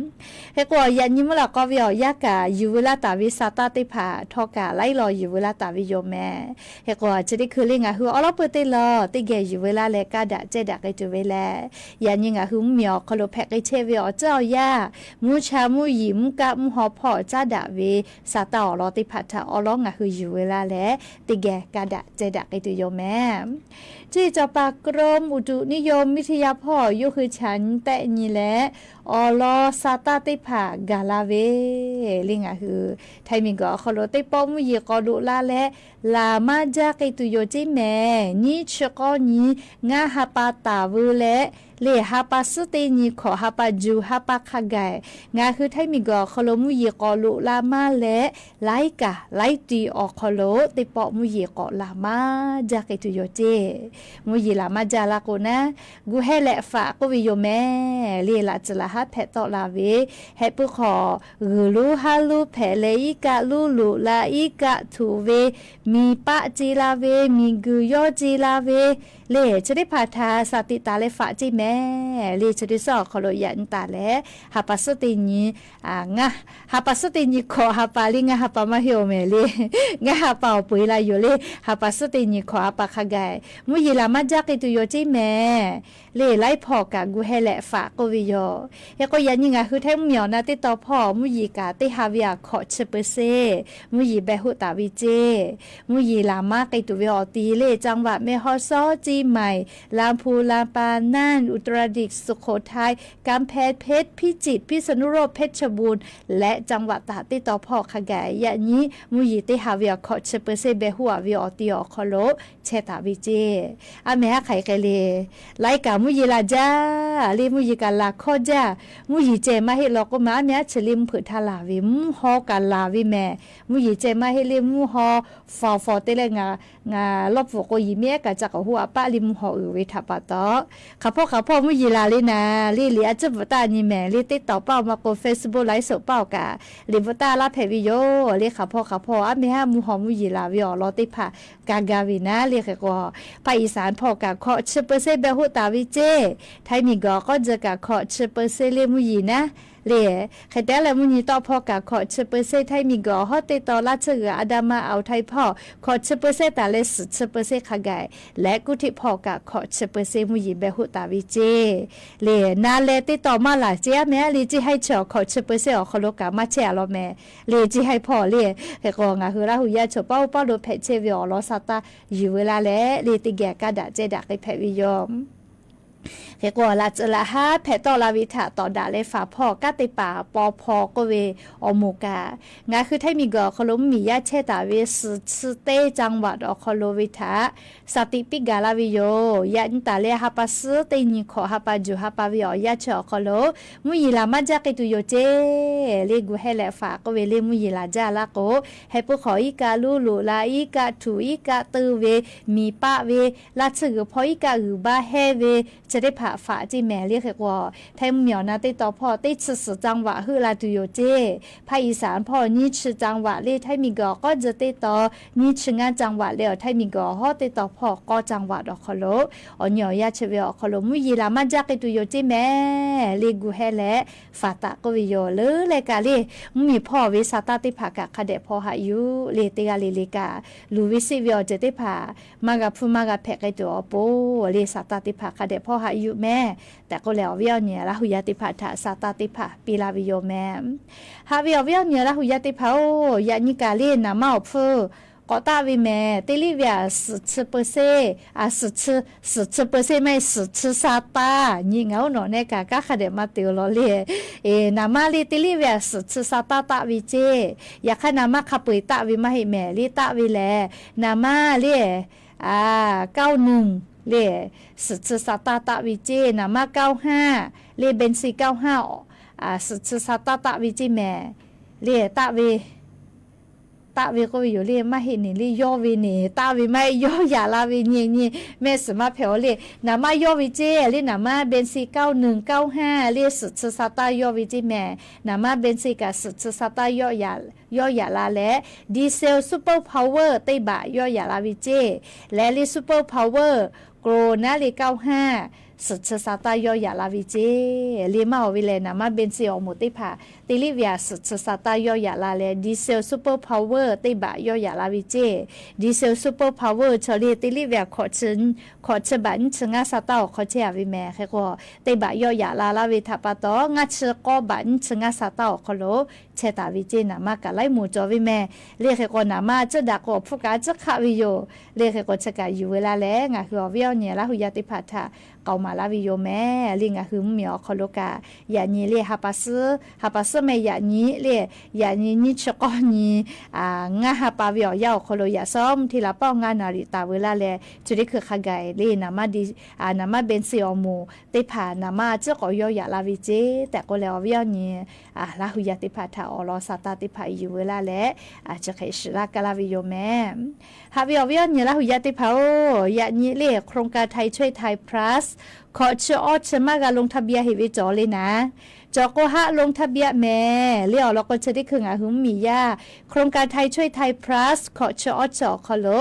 Hk'e k'o, yaꞈ nyi mvuhˇ lawꞈ k'aw ve awˬ yanˇ kaꞈ yuˬ veu laˇ taˍ ve sa taˇ teˇ hpaˍ htawˇ kaꞈ laiˉ law yuˬ veu laˇ taˍ ve yoˬ mehˍ. Hk'e k'o, chi teˇ hkui le ngaˬ hui awˉ lawˉ peu teˇ law teˇ geh yuˬ veu laˇ leh kaˇ daꞈ cehˇ daꞈ k'ai tuˬ ve lehˬ, yaꞈ nyi ngaˬ hui mvuhˇmiˬ awˬ hk'aw lo hpehꞈ k'ai chehˇ ve awˬ ceuˬ awˬ yanˇ, mvuhˇ cha mvuhˇ yiˍ mvuhˇ kaˆ mvuhˇ haw hpawˇ caˉ daꞈ ve sa taˇ awˬ lawn teˇ hpaˍ htaꞈ awˉ lawˉ ngaˬ hui yuˬ veu laˇ leh, teˇ geh kaˇ daꞈ cehˇ daꞈ k'ai tuˬ yoˬ mehˍ. Chi cawˬ paˍ กรมอุตุนิยมวิทยา hpawˇ yawˇ hui chaꞈ nyi tehˆ nyi leh, awˬ lawn sa taˇ teˇ hpaˍ gaˬ la ve le ngaˬ hui Htaiˇ miˬguiˬ awˬ hk'aw lo teˇ pawˆ mvuhˇ yeˬ k'awꞈ loꞈ la leh, laˬ maˇ jaˇ k'ai tuˬ yoˬ ceˇ mehˍ. Nyiˇ chi k'awˇ nyi ngaˇ ha pa taˍ veu leh, le ha pa suhˉ teˇ nyi hkawꞈ ha pa juˬ ha pa hk'a gaˬ, ngaˬ hui Htaiˇ miˬguiˬ awˬ hk'aw lo mvuhˇ yeˬ k'awꞈ loꞈ la maˇ leh, laiˉ kaꞈ laiˉ ti awˬ hk'aw lo teˇ pawˆ mvuhˇ yeˬ k'awꞈ laˬ maˇ jaˇ k'ai tuˬ yoˬ ceˇ. Mvuhˇ yeˬ laˬ maˇ jaˇ la k'o naˉ, gu heh leh faꞈ k'oˆ ve yoˬ mehˍ le. Laꞈ tcuh laˬ haˉ hpehꞈ tawˆ la ve, heh puiˉ hk'awꞈ g'uiˬ lonˉ haˉ lonˉ hpehꞈ leh, iˉ kaˆ lonˉ loꞈ la, iˉ kaˆ htuꞈ ve, miˬ paˆ ce la ve, miˬ guiˬ yawˇ ce la ve, le chi teˇ hpaˍ htaꞈ shaˍ tiꞈ taˍ leh faꞈ ceˇ mehˍ le. Chi teˇ suhˉ awˬ hk'aw lo yaꞈ nyi taˍ leh, ha pa suhˉ teˇ nyi, ngaˇ ha pa suhˉ teˇ nyi hkawꞈ ha pa le ngaˇ ha pa maˇ heˆ-oˬ mehˍ le. Ngaˇ ha pa awˬ peu-eˬ la yoˬ le. Ha pa suhˉ teˇ nyi hkawꞈ ha pa hk'a gaˬ mvuhˇ yeˬ laˬ maˇ jaˇ k'ai tuˬ yoˬ ceˇ mehˍ le. Laiˉ hpawˇ kaꞈ gu heh leh faꞈ k'oˆ ve yoˬ. Hk'e k'o, yaꞈ nyi ngaˬ hui Htaiˇ mvuhˇmiˬ awˬ na teˇ taw hpawˇ mvuhˇ yeˬ kaꞈ teˇ ha ve aꞈ hkawꞈ chi เปอร์เซ็นต์ mvuhˇ yeˬ beh hoˆ taˍ ve ceˇ. Mvuhˇ yeˬ laˬ maˇ k'ai tuˬ ve awˬ ti le จังหวัดแม่ฮ่องสอน เชียงใหม่ ลำพูน ลำปาง น่าน อุตรดิตถ์ สุโขทัย กำแพงเพชร พิจิตร พิษณุโลก เพชรบูรณ์ และจังหวัดตาก teˇ taw hpawˇ hk'a gaˬ yaꞈ nyi mvuhˇ yeˬ teˇ ha ve aꞈ hkawꞈ chi เปอร์เซ็นต์ beh hoˆ-aꞈ ve awˬ ti awˬ hk'aw lo chehˇ taˍ ve ceˇ. A mehˍ haˉ hk'aˬ hk'e le, laiˉ kaꞈ mvuhˇ yeˬ laˬ jaˇ le, mvuhˇ yeˬ kaꞈ laˬ hkawˇ jaˇ. Mvuhˇ yeˬ ceh maˇ heˆ law k'oˆ ma, a mehˍ haˉ chi le mvuhˇ hpeuꞈ htaˇ laˬ ve, mvuhˇ haw kaꞈ laˬ ve mehˍ. Mvuhˇ yeˬ ceh maˇ heˆ le, mvuhˇ haw faˍ faˍ te leh ngaˬ lawˇ pfuhˍ k'o, yiˬ miˇ ehˉ kaꞈ ca k'awꞈ hoˆ-aꞈ paˆ le mvuhˇ haw uiˍ ve htaꞈ pa taw, hk'aˬ hpawˇ hk'aˬ hpawˇ mvuhˇ yeˬ laˬ le naˍ le, liꞈ a ciˉ bvuhꞈ taˇ nyi mehˍ le, teˇ taw paˇ awˬ ma k'o Facebook ไลฟ์สด paˇ awˬ kaꞈ liꞈ bvuhꞈ taˇ laˇ hpehꞈ ve yoˬ le. Hk'aˬ hpawˇ hk'aˬ hpawˇ a mehˍ haˉ mvuhˇ haw mvuhˇ yeˬ laˬ ve awˬ lawn teˇ hpaˍ ka ga ve naˉ le. Hk'e k'o, ภาคอีสาน hpawˇ kaꞈ hkawꞈ chi เปอร์เซ็นต์ beh hoˆ taˍ ve ceˇ. Htaiˇ miˬguiˬ awˬ k'awˇ jeh kaꞈ hkawꞈ chi เปอร์เซ็นต์ le mvuhˇ yeˬ naˉ Le, hk'e te leh mvuhˇ nyi tawˆ hpawˇ kaꞈ hkawꞈ chi เปอร์เซ็นต์ htaiˇ miˬguiˬ awˬ hawˉ teˇ taw laˇ tsuhˇ g'uiˬ a da ma awˬ htaiˇ hpawˇ hkawꞈ chi เปอร์เซ็นต์ taˍ leh suhˍ chi เปอร์เซ็นต์ hk'a gaˬ leh kuˇ hteˆ hpawˇ kaꞈ hkawꞈ chi เปอร์เซ็นต์ mvuhˇ yeˬ beh hoˆ taˍ ve ceˇ. Le, na leh teˇ taw maˇ laˬ ceˇ a mehˍ le, ceˇ haiˉ chi awˬ hkawꞈ chi เปอร์เซ็นต์ awˬ hk'aw lo kaꞈ maˇ chehˇ a law mehˍ. Le, ceˇ haiˉ hpawˇ le, hk'e k'o ngaˬ hui Laˇ huˍ yaˇ chaw paˇ oˇ paˇ lo hpehꞈ chehˇ ve awˬ lawn sa taˇ yuˬ ve la leh, le teˇ geh kaˇ daꞈ ceh daꞈ k'ai hpehꞈ ve yoˬ. Hk'e k'o laꞈ tcuh laꞈ haˉ hpehꞈ tawˆ la ve htaꞈ tawˍ daꞈ leh faˍ hpawˇ kanˉ te paˍ paw hpaw k'oˆ ve awˬ moˍ kaꞈ, ngaˬ hui htaiˇ miˬguiˬ awˬ hk'aw lo mvuhˇ miˬ yaˇ chehˇ taˍ ve suhˍ chi teˇ จังหวัด awˬ hk'aw lo ve htaꞈ saˍ tiꞈ piˇ gaˬ la ve yoˬ. Yaꞈ nyi taˍ leh ha pa suhˉ teˇ nyi hkawꞈ ha pa juˬ ha pa ve awˬ yanˇ chi awˬ hk'aw lo mvuhˇ yeˬ laˬ maˇ jaˇ k'ai tuˬ yoˬ ceˇ. Le gu heh leh faˍ k'oˆ ve le mvuhˇ yeˬ laˬ jaˇ laˇ k'o, heh puiˉ hk'awꞈ iˉ kaˆ luˉ loꞈ la, iˉ kaˆ htuꞈ, iˉ kaˆ teu ve, miˬ paˆ ve, laˇ tsuhˇ g'uiˬ hpawˇ iˉ kaˆ g'uiˬ baˇ hehˇ ve, chi teˇ hpaˍ faˍ ceˇ mehˍ. Le hk'e k'o, htaiˇ mvuhˇ miˬ awˬ na teˇ taw hpawˇ teˇ chi suhˍ จังหวัด heuˆ la tuˬ yoˬ ceˇ. Hpaˇ iˍ saˍ hpawˇ nyiˇ chi จังหวัด le, htaiˇ miˬguiˬ awˬ k'awˉ tzuh teˇ taw nyiˇ chi ngaˇ จังหวัด le, awˬ htaiˇ miˬguiˬ awˬ hawˉ teˇ taw hpawˇ k'awˇ จังหวัด awˬ hk'aw lo awˬ nyi awˬ yanˇ chi ve awˬ hk'aw lo mvuhˇ yeˬ laˬ maˇ jaˇ k'ai tuˬ yoˬ ceˇ mehˍ. Le gu heh leh faˍ taˍ k'oˆ ve yoˬ. Leuˉ leh kaꞈ le, mvuhˇ miˬ hpawˇ ve sa taˇ teˇ hpaˍ kaꞈ hk'a dehꞈ hpaw haꞈ yuˬ le. Teˇ g'aˇ le le kaꞈ luˬ ve seˆ ve awˬ ceuˬ teˇ hpaˍ maˇ g'a hpuˇ maˇ g'a hpehꞈ k'ai tuˬ awˬ pon le, sa taˇ teˇ hpaˍ hk'a dehꞈ hpaw haꞈ yuˬ mehˍ tehꞈ k'oˆ leh, awˬ viˉ awˬ nyi Laˇ huˍ yaˇ teˇ hpaˍ htaꞈ sa taˇ teˇ hpaˍ piˇ laˇ ve yoˬ mehˍ. Haꞈ ve awˬ viˉ awˬ nyi Laˇ huˍ yaˇ teˇ hpaˍ-oˬ, yaꞈ nyi kaꞈ le naˍ manˇ awˬ hpfuhˇ k'awꞈ taˆ ve mehˍ. Teˇ liˇ ve aꞈ suhˍ chi เปอร์เซ็นต์, a, suhˍ chi, suhˍ chi เปอร์เซ็นต์ maˇ heˆ, suhˍ chi sa taˇ nyi. Ngaˬ oˉ nawˬ nehˆ kaꞈ kanˉ hk'a dehꞈ maˇ te-o law le. Naˍ manˇ le teˇ liˇ ve aꞈ suhˍ chi sa taˇ taˆ ve ceˇ. Yaꞈ hk'aˇ naˍ manˇ hk'a peu-eˬ taˆ ve maˇ heˆ mehˍ. Le taˆ ve lehˬ, naˍ manˇ le เก้าหนึ่ง le, suhˍ chi sa taˇ taˆ ve ceˇ. Naˍ manˇ เก้าห้า le, เบนซิน เก้าห้า suhˍ chi sa taˇ taˆ ve ceˇ mehˍ. Le taˆ ve taˆ ve k'oˆ ve yoˬ le, maˇ heˆ neˬ le, yawˇ ve neˬ taˆ ve maˇ heˆ, yawˇ yaꞈ la ve nyi nyi mehˆ suhˍ maˇ hpehꞈ-o le. Naˍ manˇ yawˇ ve ceˇ le, naˍ manˇ เบนซิน เก้าหนึ่ง เก้าห้า le, suhˍ chi sa taˇ yawˇ ve ceˇ mehˍ. Naˍ manˇ เบนซิน kaꞈ suhˍ chi sa taˇ yawˇ yaꞈ la leh, ดีเซล Super Power teˇ baꞈ yawˇ yaꞈ la ve ceˇ. Leh le Super Power โกลด์ naˉ le เก้าห้า suhˍ chi sa taˇ yawˇ yaꞈ la ve ceˇ. Le maˇ awˬ ve lehˬ, naˍ manˇ เบนซิน awˬ moˍ teˇ hpaˍ teˇ liˇ ve aꞈ suhˍ chi sa taˇ yawˇ yaꞈ la leh, ดีเซล Super Power teˇ baꞈ yawˇ yaꞈ la ve ceˇ. ดีเซล Super Power chaw le teˇ liˇ ve aꞈ hkawꞈ chi, hkawꞈ chi baꞈ nyiˇ chi ngaˇ sa taˇ awˬ hk'aw chehˇ a ve mehˍ. Hk'e k'o, teˇ baꞈ yawˇ yaꞈ la laˇ ve htaꞈ pa taw, ngaˇ chi k'awˇ baꞈ nyiˇ chi ngaˇ sa taˇ awˬ hk'aw lo chehˇ taˍ ve ceˇ. Naˍ manˇ kaꞈ laiˉ moˍ cawˬ ve mehˍ. Le hk'e k'o, naˍ manˇ a ciˉ daꞈ k'o, awˬ hpfuhˇ kaꞈ a ciˉ hk'aˆ ve yoˬ. Le hk'e k'o, chi kaꞈ yuˬ ve la leh, ngaˬ hui awˬ viˉ awˬ nyi Laˇ huˍ yaˇ teˇ hpaˍ htaꞈ k'aoˍ maˍ laˇ ve yoˬ mehˍ. Le ngaˬ hui mvuhˇ miˬ awˬ hk'aw lo kaꞈ, yaꞈ nyi le ha pa suhˉ, ha pa suhˉ mehˍ yaꞈ nyi le, yaꞈ nyi nyiˇ chi k'awˇ nyi ngaˇ ha pa ve awˬ yanˇ awˬ hk'aw lo yaꞈ shawˉ mvuhˇ hteˇ la paˆ awˬ ngaˇ naˍ riˍ taˍ ve laˇ leh, chi teˇ hkui hk'a gaˬ le naˍ manˇ, naˍ manˇ เบนซิน awˬ moˍ teˇ hpaˍ naˍ manˇ a ciˉ k'awꞈ yawˇ yaꞈ la ve ceˇ tehꞈ k'oˆ leh, awˬ viˉ awˬ nyi Laˇ huˍ yaˇ teˇ hpaˍ htaꞈ awˬ lawn sa taˇ teˇ hpaˍ yuˬ ve la leh, chi hk'e shiˍ laˇ kaˇ laˇ ve yoˬ mehˍ. Haꞈ ve awˬ viˉ awˬ nyi Laˇ huˍ yaˇ teˇ hpaˍ-oˬ, yaꞈ nyi le โครงการไทยช่วยไทย Plus hkawꞈ chi awˇ chi maˇ g'a ลงทะเบียน heˆ ve cawˬ le naˍ. Cawˬ k'o haˆ ลงทะเบียน mehˍ. Le awˬ lawn k'o, chi teˇ hkui ngaˬ hui mvuhˇ miˬ yaˇ โครงการไทยช่วยไทย Plus hkawꞈ chi awˇ chi awˬ hk'aw lo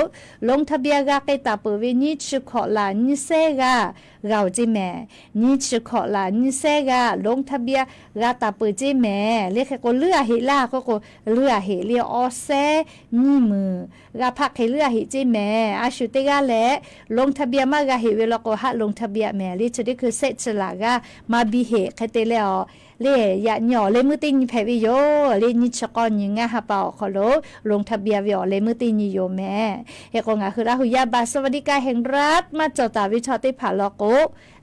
ลงทะเบียน g'a k'ai taˍ peuˬ ve nyiˇ chi hkawꞈ laˬ nyiˇ sehˉ g'aˇ g'a-oˬ ceˇ mehˍ. Nyiˇ chi hkawꞈ laˬ nyiˇ sehˉ g'aˇ ลงทะเบียน g'a taˍ peuˬ ceˇ mehˍ. Le hk'e k'o, leuˉ a heꞈ laˇ k'oˆ k'o, leuˉ a heꞈ le awˇ sehˉ nyiˇ meunˍ g'a hpaˆ hk'e leuˉ a heꞈ ceˇ mehˍ. A shu teˇ g'aˇ leh ลงทะเบียน maˇ g'a heꞈ ve law k'o, haˆ ลงทะเบียน mehˍ. Le chi teˇ hkui sehˆ chi laˬ g'aˇ maˇ biˇ heꞈ hk'e te leh, awˬ le yaꞈ nyi awˬ leh meuˇ teˇ nyi hpehꞈ ve yoˬ. Le nyiˇ chi k'awˇ nyi ngaˇ ha pa awˬ hk'aw lo ลงทะเบียน ve awˬ leh meuˇ teˇ nyi yoˬ mehˍ. Hk'e k'o, ngaˬ hui Laˇ huˍ yaˇ บัตรสวัสดิการแห่งรัฐ maˇ cawˬ taˍ ve chaw teˇ hpaˍ law k'o,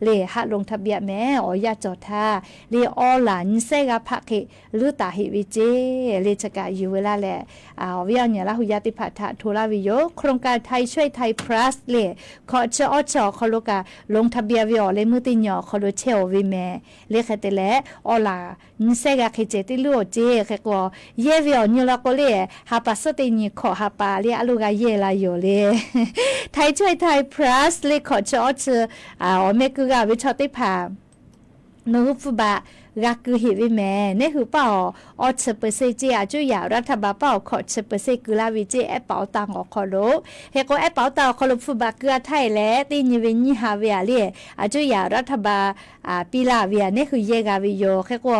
le haˆ ลงทะเบียน mehˍ. Awˬ yanˇ cawˬ htaˇ le awˇ laˬ nyiˇ sehˉ g'aˇ hpaˆ hk'e leuˉ taˍ heꞈ ve ceˇ. Le chi kaꞈ yuˬ ve la leh, awˬ viˉ awˬ nyi Laˇ huˍ yaˇ teˇ hpaˍ htaꞈ hto laˇ ve yoˬ. โครงการไทยช่วยไทย Plus le hkawꞈ chi awˇ chi awˬ hk'aw lo kaꞈ ลงทะเบียน ve awˬ leh meuˇ teˇ nyi awˬ hk'aw lo chehˇ-oˬ ve mehˍ. Le hk'e te leh, awˇ laˬ nyiˇ sehˉ g'aˇ hk'e ceh teˇ leuˉ-oˬ ceˇ. Hk'e k'o, yehˇ ve awˬ nyi law k'o le, ha pa suhˉ teˇ nyi hkawꞈ ha pa le a loˇ g'a yehˇ la yoˬ le. ไทยช่วยไทย Plus le hkawꞈ chi awˇ chi awˬ meh keu g'a ve chaw teˇ hpaˍ nawˬ hui hpfuhˇ baꞈ g'a keu heꞈ ve mehˍ. Neˉ hui paˇ awˬ awˇ chi เปอร์เซ็นต์ ceˇ, a cuˇ yaꞈ รัฐบาล paˇ awˬ hkawꞈ chi เปอร์เซ็นต์ keu laˇ ve ceˇ, แอปเป๋าตัง awˬ hk'aw lo. Hk'e k'o, แอปเป๋าตัง awˬ hk'aw lo hpfuhˇ baꞈ keu a htaˇ e leh, teˇ nyi ve nyiˇ ha ve a le, a cuˇ yaꞈ รัฐบาล piˇ laˇ ve a neˉ hui yehˇ g'a ve yoˬ. Hk'e k'o,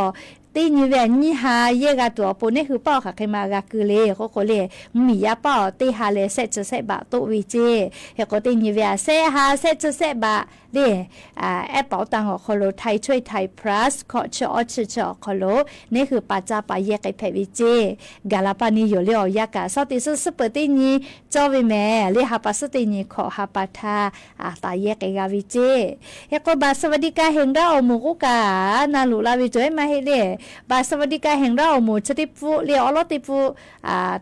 teˇ nyi ve aꞈ nyiˇ ha yehˇ g'a tuˬ awˬ pon neˇ hui paˆ awˬ hk'aˬ hk'e ma g'a keu le k'oˆ k'o le, mvuhˇmiˬ yaˇ paˆ awˬ teˇ ha leh shehˆ chi shehˆ baꞈ toˆ ve ceˇ. Hk'e k'o teˇ nyi ve aꞈ shehˆ ha shehˆ chi shehˆ baꞈ le, ehˉ tawˍ tanˇ awˬ hk'aw lo Thai Choice Thai Plus hkawꞈ chi awˇ chi chi awˬ hk'aw lo neˇ hui pa caˇ pa yehˇ k'ai hpehꞈ ve ceˇ. Gaˬ la paˇ ni yoˬ le awˬ yanˇ kaꞈ shaw teꞈ suhˉ suhˉ peuˬ teˇ nyi cawˇ ve mehˍ le, ha pa suhˉ teˇ nyi hkawꞈ ha pa htaˇ taˍ yehˇ k'ai g'a ve ceˇ. Hk'e k'o บัตรสวัสดิการแห่งรัฐ awˬ moˍ k'oˆ kaꞈ na loꞈ la ve cawˬ ehˉ maˇ heˆ le. บัตรสวัสดิการแห่งรัฐ awˬ moˍ chi teˇ pfuhˆ le awˉ lawˉ teˇ pfuhˆ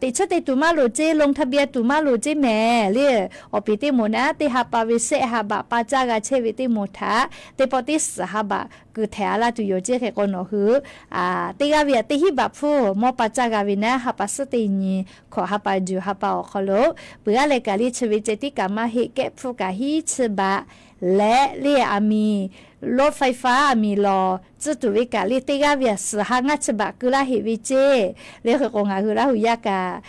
teꞈ chiˉ te tuˬ maˇ loˍ ceˇ, ลงทะเบียน tuˬ maˇ loˍ ceˇ mehˍ le. Awˬ piˍ teˇ moˍ naˉ teˇ ha pa ve shehˆ ha baꞈ pa caˇ g'a chehˇ ve teˇ moˍ htaꞈ teˇ pawˆ teˇ suhˍ ha baꞈ kuiˬ htehꞈ a laˇ tuˬ yoˬ ceˇ. Hk'e k'o nawˬ hui teˇ g'aˇ ve aꞈ teˇ hinˉ baꞈ hpfuhˇ mawˇ pa caˇ g'a ve naˉ, ha pa suhˉ teˇ nyi hkawꞈ ha pa juˬ ha pa awˬ hk'aw lo peuˬ g'aˇ leh kaꞈ le chi ve ceh tiˉ kaꞈ maˇ heˆ, kehˆ hpfuhˇ kaꞈ hiˉ chi baꞈ leh le aˬ miˍ รถไฟฟ้า aˬ miˍ lawˬ tcuh tuˬ ve kaꞈ le teˇ g'aˇ ve aꞈ suhˍ ha ngaˇ chi baꞈ keu laˇ heꞈ ve ceˇ. Le hk'e k'o ngaˬ hui Laˇ huˍ yaˇ kaꞈ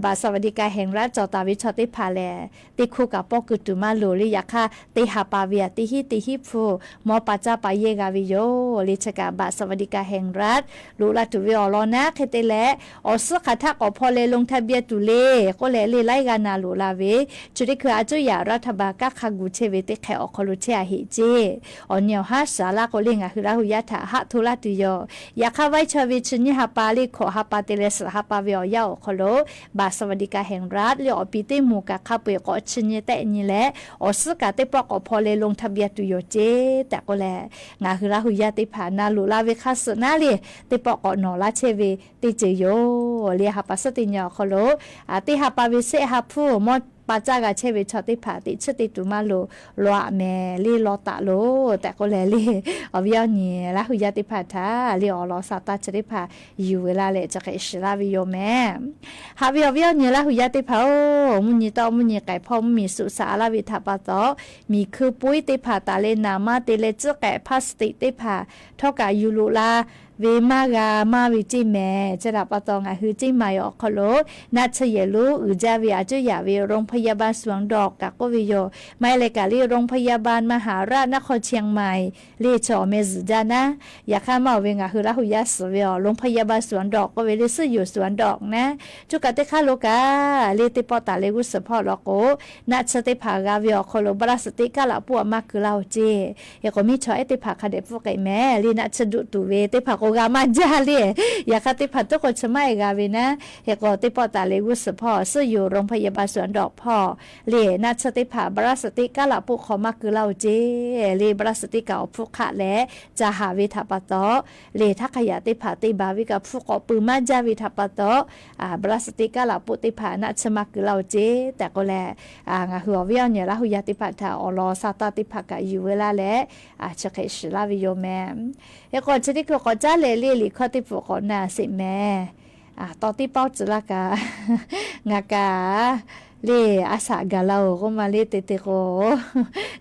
บัตรสวัสดิการแห่งรัฐ cawˬ taˍ ve chaw teˇ hpaˍ lehˬ, teˇ hkoˇ kaꞈ pawˇ keu tuˬ maˇ loˍ le. Yaꞈ hk'aˇ teˇ ha pa ve aꞈ teˇ hinˉ teˇ hinˉ hpfuhˇ mawˇ pa caˇ pa yehˇ g'a ve yoˬ le. Chi kaꞈ บัตรสวัสดิการแห่งรัฐ loꞈ la tuˬ ve awˬ lawn naˉ hk'e te leh, awˬ suhˉ hk'aˬ htaˆ k'awꞈ hpaw leh ลงทะเบียน tuˬ le k'oˆ leh le laiˉ g'aˇ na loꞈ la ve, chi teˇ hkui a cuˇ yaꞈ รัฐบาล kanˉ hk'a gu chehˇ ve teˇ hk'e awˬ hk'aw lo chehˇ a heꞈ ceˇ. Awˬ nyi awˬ haˉ shaˍ laˇ k'o le ngaˬ hui Laˇ huˍ yaˇ htaꞈ haˆ hto laˇ tuˬ yoˬ. Yaꞈ hk'aˇ vaiˇ chaw ve chi nyiˇ ha pa le hkawꞈ ha pa te leh suhˍ ha pa ve awˬ yanˇ awˬ hk'aw lo บัตรสวัสดิการแห่งรัฐ le awˬ piˍ teˇ moˍ kaꞈ hk'a peu-eˬ k'awꞈ chi nyi tehˆ nyi leh, awˬ suhˉ kaꞈ teˇ pawˆ k'awꞈ hpaw leh ลงทะเบียน tuˬ yoˬ ceˇ tehꞈ k'oˆ leh, ngaˬ hui Laˇ huˍ yaˇ teˇ hpaˍ na loꞈ la ve hk'a suhˍ naˉ le, teˇ pawˆ k'awꞈ nawˬ laˇ chehˇ ve teˇ ceuˬ yoˬ le. Ha pa suhˉ teˇ nyi awˬ hk'aw lo teˇ ha pa ve shehˆ ha hpfuhˇ mawˇ pa caˇ g'a chehˇ ve chaw teˇ hpaˍ teꞈ chiˉ te tuˬ maˇ loˍ, law aꞈ mehˍ le law taˍ loˬ tehꞈ k'oˆ leh le, awˬ viˉ awˬ nyi Laˇ huˍ yaˇ teˇ hpaˍ htaꞈ le awˬ lawn sa taˇ chi teˇ hpaˍ yuˬ ve laˇ leh chi hk'e shiˍ laˇ ve yoˬ mehˍ. Haꞈ ve awˬ viˉ awˬ nyi Laˇ huˍ yaˇ teˇ hpaˍ-oˬ, mvuhˇ nyi tawˆ mvuhˇ nyi k'ai hpawˇ mvuhˇ miˬ suhˍ shaꞈ laˇ ve htaꞈ pa taw, miˬ hkui poiˉ teˇ hpaˍ taˍ leh naˍ maˇ te leh tcuhˉ k'ehꞈ พลาสติก teˇ hpaˍ htawˇ kaꞈ yuˬ loꞈ la ve maˇ g'a maˇ ve ceˇ mehˍ. Chi htaꞈ pa taw ngaˬ hui ceˇ maˍ ve awˬ hk'aw lo naˆ tsuhˇ yehˬ lonˉ uiˍ jaˇ ve a cuˇ yaꞈ ve โรงพยาบาลสวนดอก kaꞈ k'oˆ ve yoˬ. Maˇ heˆ leh kaꞈ le โรงพยาบาลมหาราชนครเชียงใหม่ le chi awˬ meh zuhˬ jaˇ naˉ. Yaꞈ hk'aˇ maˇ oˬ ve ngaˬ hui Laˇ huˍ yaˇ suhˍ ve awˬ โรงพยาบาลสวนดอก k'oˆ ve le suhˉ yoˬ สวนดอก naˉ. Coˇ kaꞈ teˇ hk'aˇ lo kaꞈ le teˇ pawˆ taˍ leh g'uˇ suhˍ hpawˇ law k'o, naˆ tsuhˇ teˇ hpaˍ g'a ve awˬ hk'aw lo พลาสติก kaˉ laꞈ poˆ a maˇ keu laˇ-oˬ ceˇ. Hk'e k'o miˇ chaw ehˉ teˇ hpaˍ hk'a dehꞈ pfuhˇ k'ai mehˍ le, naˆ tsuhˇ duˆ tuˬ ve teˇ hpaˍ k'o g'a maˇ jaˇ le. Yaꞈ hk'aˇ teˇ hpaˍ tuˉ k'o chi maˇ e g'a ve naˉ. Hk'e k'o teˇ pawˆ taˍ leh g'uˇ suhˍ hpawˇ suhˉ yoˬ โรงพยาบาลสวนดอก hpawˇ le naˆ tsuhˇ teˇ hpaˍ พลาสติก kaˉ laꞈ poˆ hk'aw maˇ keu laˇ-oˬ ceˇ. Le พลาสติก kaꞈ awˬ hpfuhˇ hk'aˆ leh ca haˍ ve htaꞈ pa taw, le htaˇ hk'a yaꞈ teˇ hpaˍ te baˬ ve kaꞈ hpfuhˇ k'awꞈ peuˬ maˇ jaˇ ve htaꞈ pa taw, พลาสติก kaˉ laꞈ poˆ teˇ hpaˍ naˆ tsuhˇ maˇ keu laˇ-oˬ ceˇ tehꞈ k'oˆ leh, ngaˬ hui awˬ viˉ awˬ nyi Laˇ huˍ yaˇ teˇ hpaˍ htaꞈ awˬ lawn sa taˇ teˇ hpaˍ kaꞈ yuˬ ve laˇ leh, chi hk'e shiˍ laˇ ve yoˬ mehˍ. Hk'e k'o chi teˇ hkui k'awꞈ caˉ leh le liꞈ hkawˇ teˇ pfuhˍ k'awꞈ na sheˍ mehˍ. Tawˇ tiˉ paoˇ tcuh laˇ kaꞈ, ngaˬ kaꞈ le a shaꞈ gaˬ la-oˬ k'oˆ ma le te te k'o,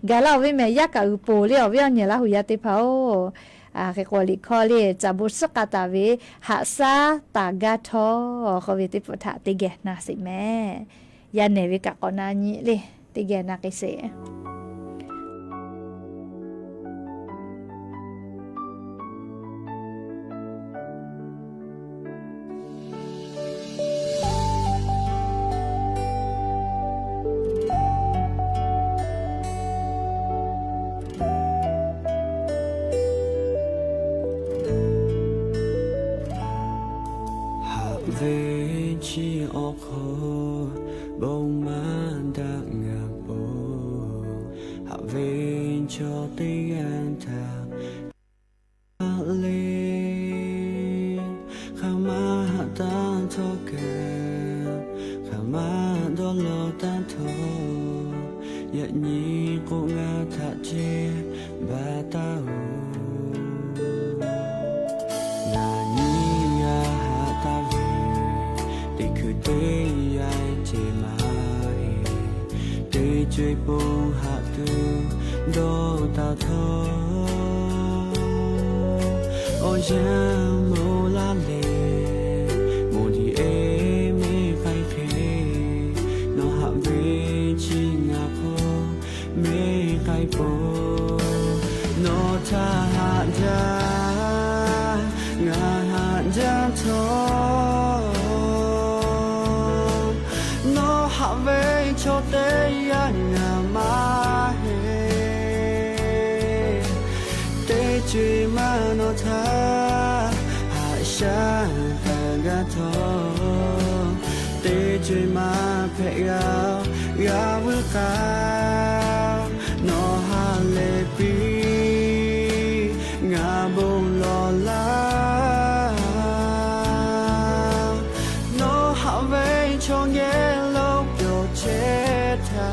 gaˬ la-oˬ ve mehˍ. Yaˇ kaꞈ g'uiˬ poˬ le awˬ viˉ awˬ nyi Laˇ huˍ yaˇ teˇ hpaˍ-oˬ. Hk'e k'o liꞈ hkawˇ le caˬ bon suhˉ k'a taˍ ve haꞈ shaˉ taˍ gaˇ htawˇ k'oˆ ve teˇ pfuhˍ htaꞈ teˇ geh na sheˍ mehˍ. Yaˇ nehˬ ve kaꞈ k'awꞈ na nyi le, teˇ geh na k'ai sheˍ. Haꞈ ve chi awˬ hk'aw bon maˇ daꞈ ngaˬ pon, haꞈ ve chaw teˇ g'aˇ htaꞈ le, hk'aˬ ma haꞈ taˇ htawˇ kaꞈ, hk'aˬ ma dawˇ law taˇ htawˇ, yaꞈ nyi k'o ngaˬ htaꞈ ceh baˬ taˇ-oˬ. Ngaˬ nyi ngaˬ haꞈ taˇ ve, teˇ hkui teˇ yanˇ ceh maˇ heˆ. Teˇ co-e pon haꞈ tuˬ dawˇ taˇ htawˇ, awˬ yanˇ moˍ laˇ leh, moˍ diˬ eˬ mehˆ k'ai hk'e, nawˬ haꞈ ve chi ngaˬ hk'aw mehˆ k'ai pon, nawˬ htaꞈ haꞈ jaˇ, ngaˬ chaw teˇ yanˇ ngaˬ maˇ heˆ. Teˇ co-e maˇ nawˬ htaꞈ haꞈ shaˉ taˍ gaˇ htawˇ, teˇ co-e maˇ hpehꞈ g'a-oˬ, g'a vuiˬ k'ai-oˬ, nawˬ ha lehˬ piˇ, ngaˬ bon lawˬ laˇ. Nawˬ haꞈ ve chaw ngeh lo pyawˬ chehˇ htaˇ,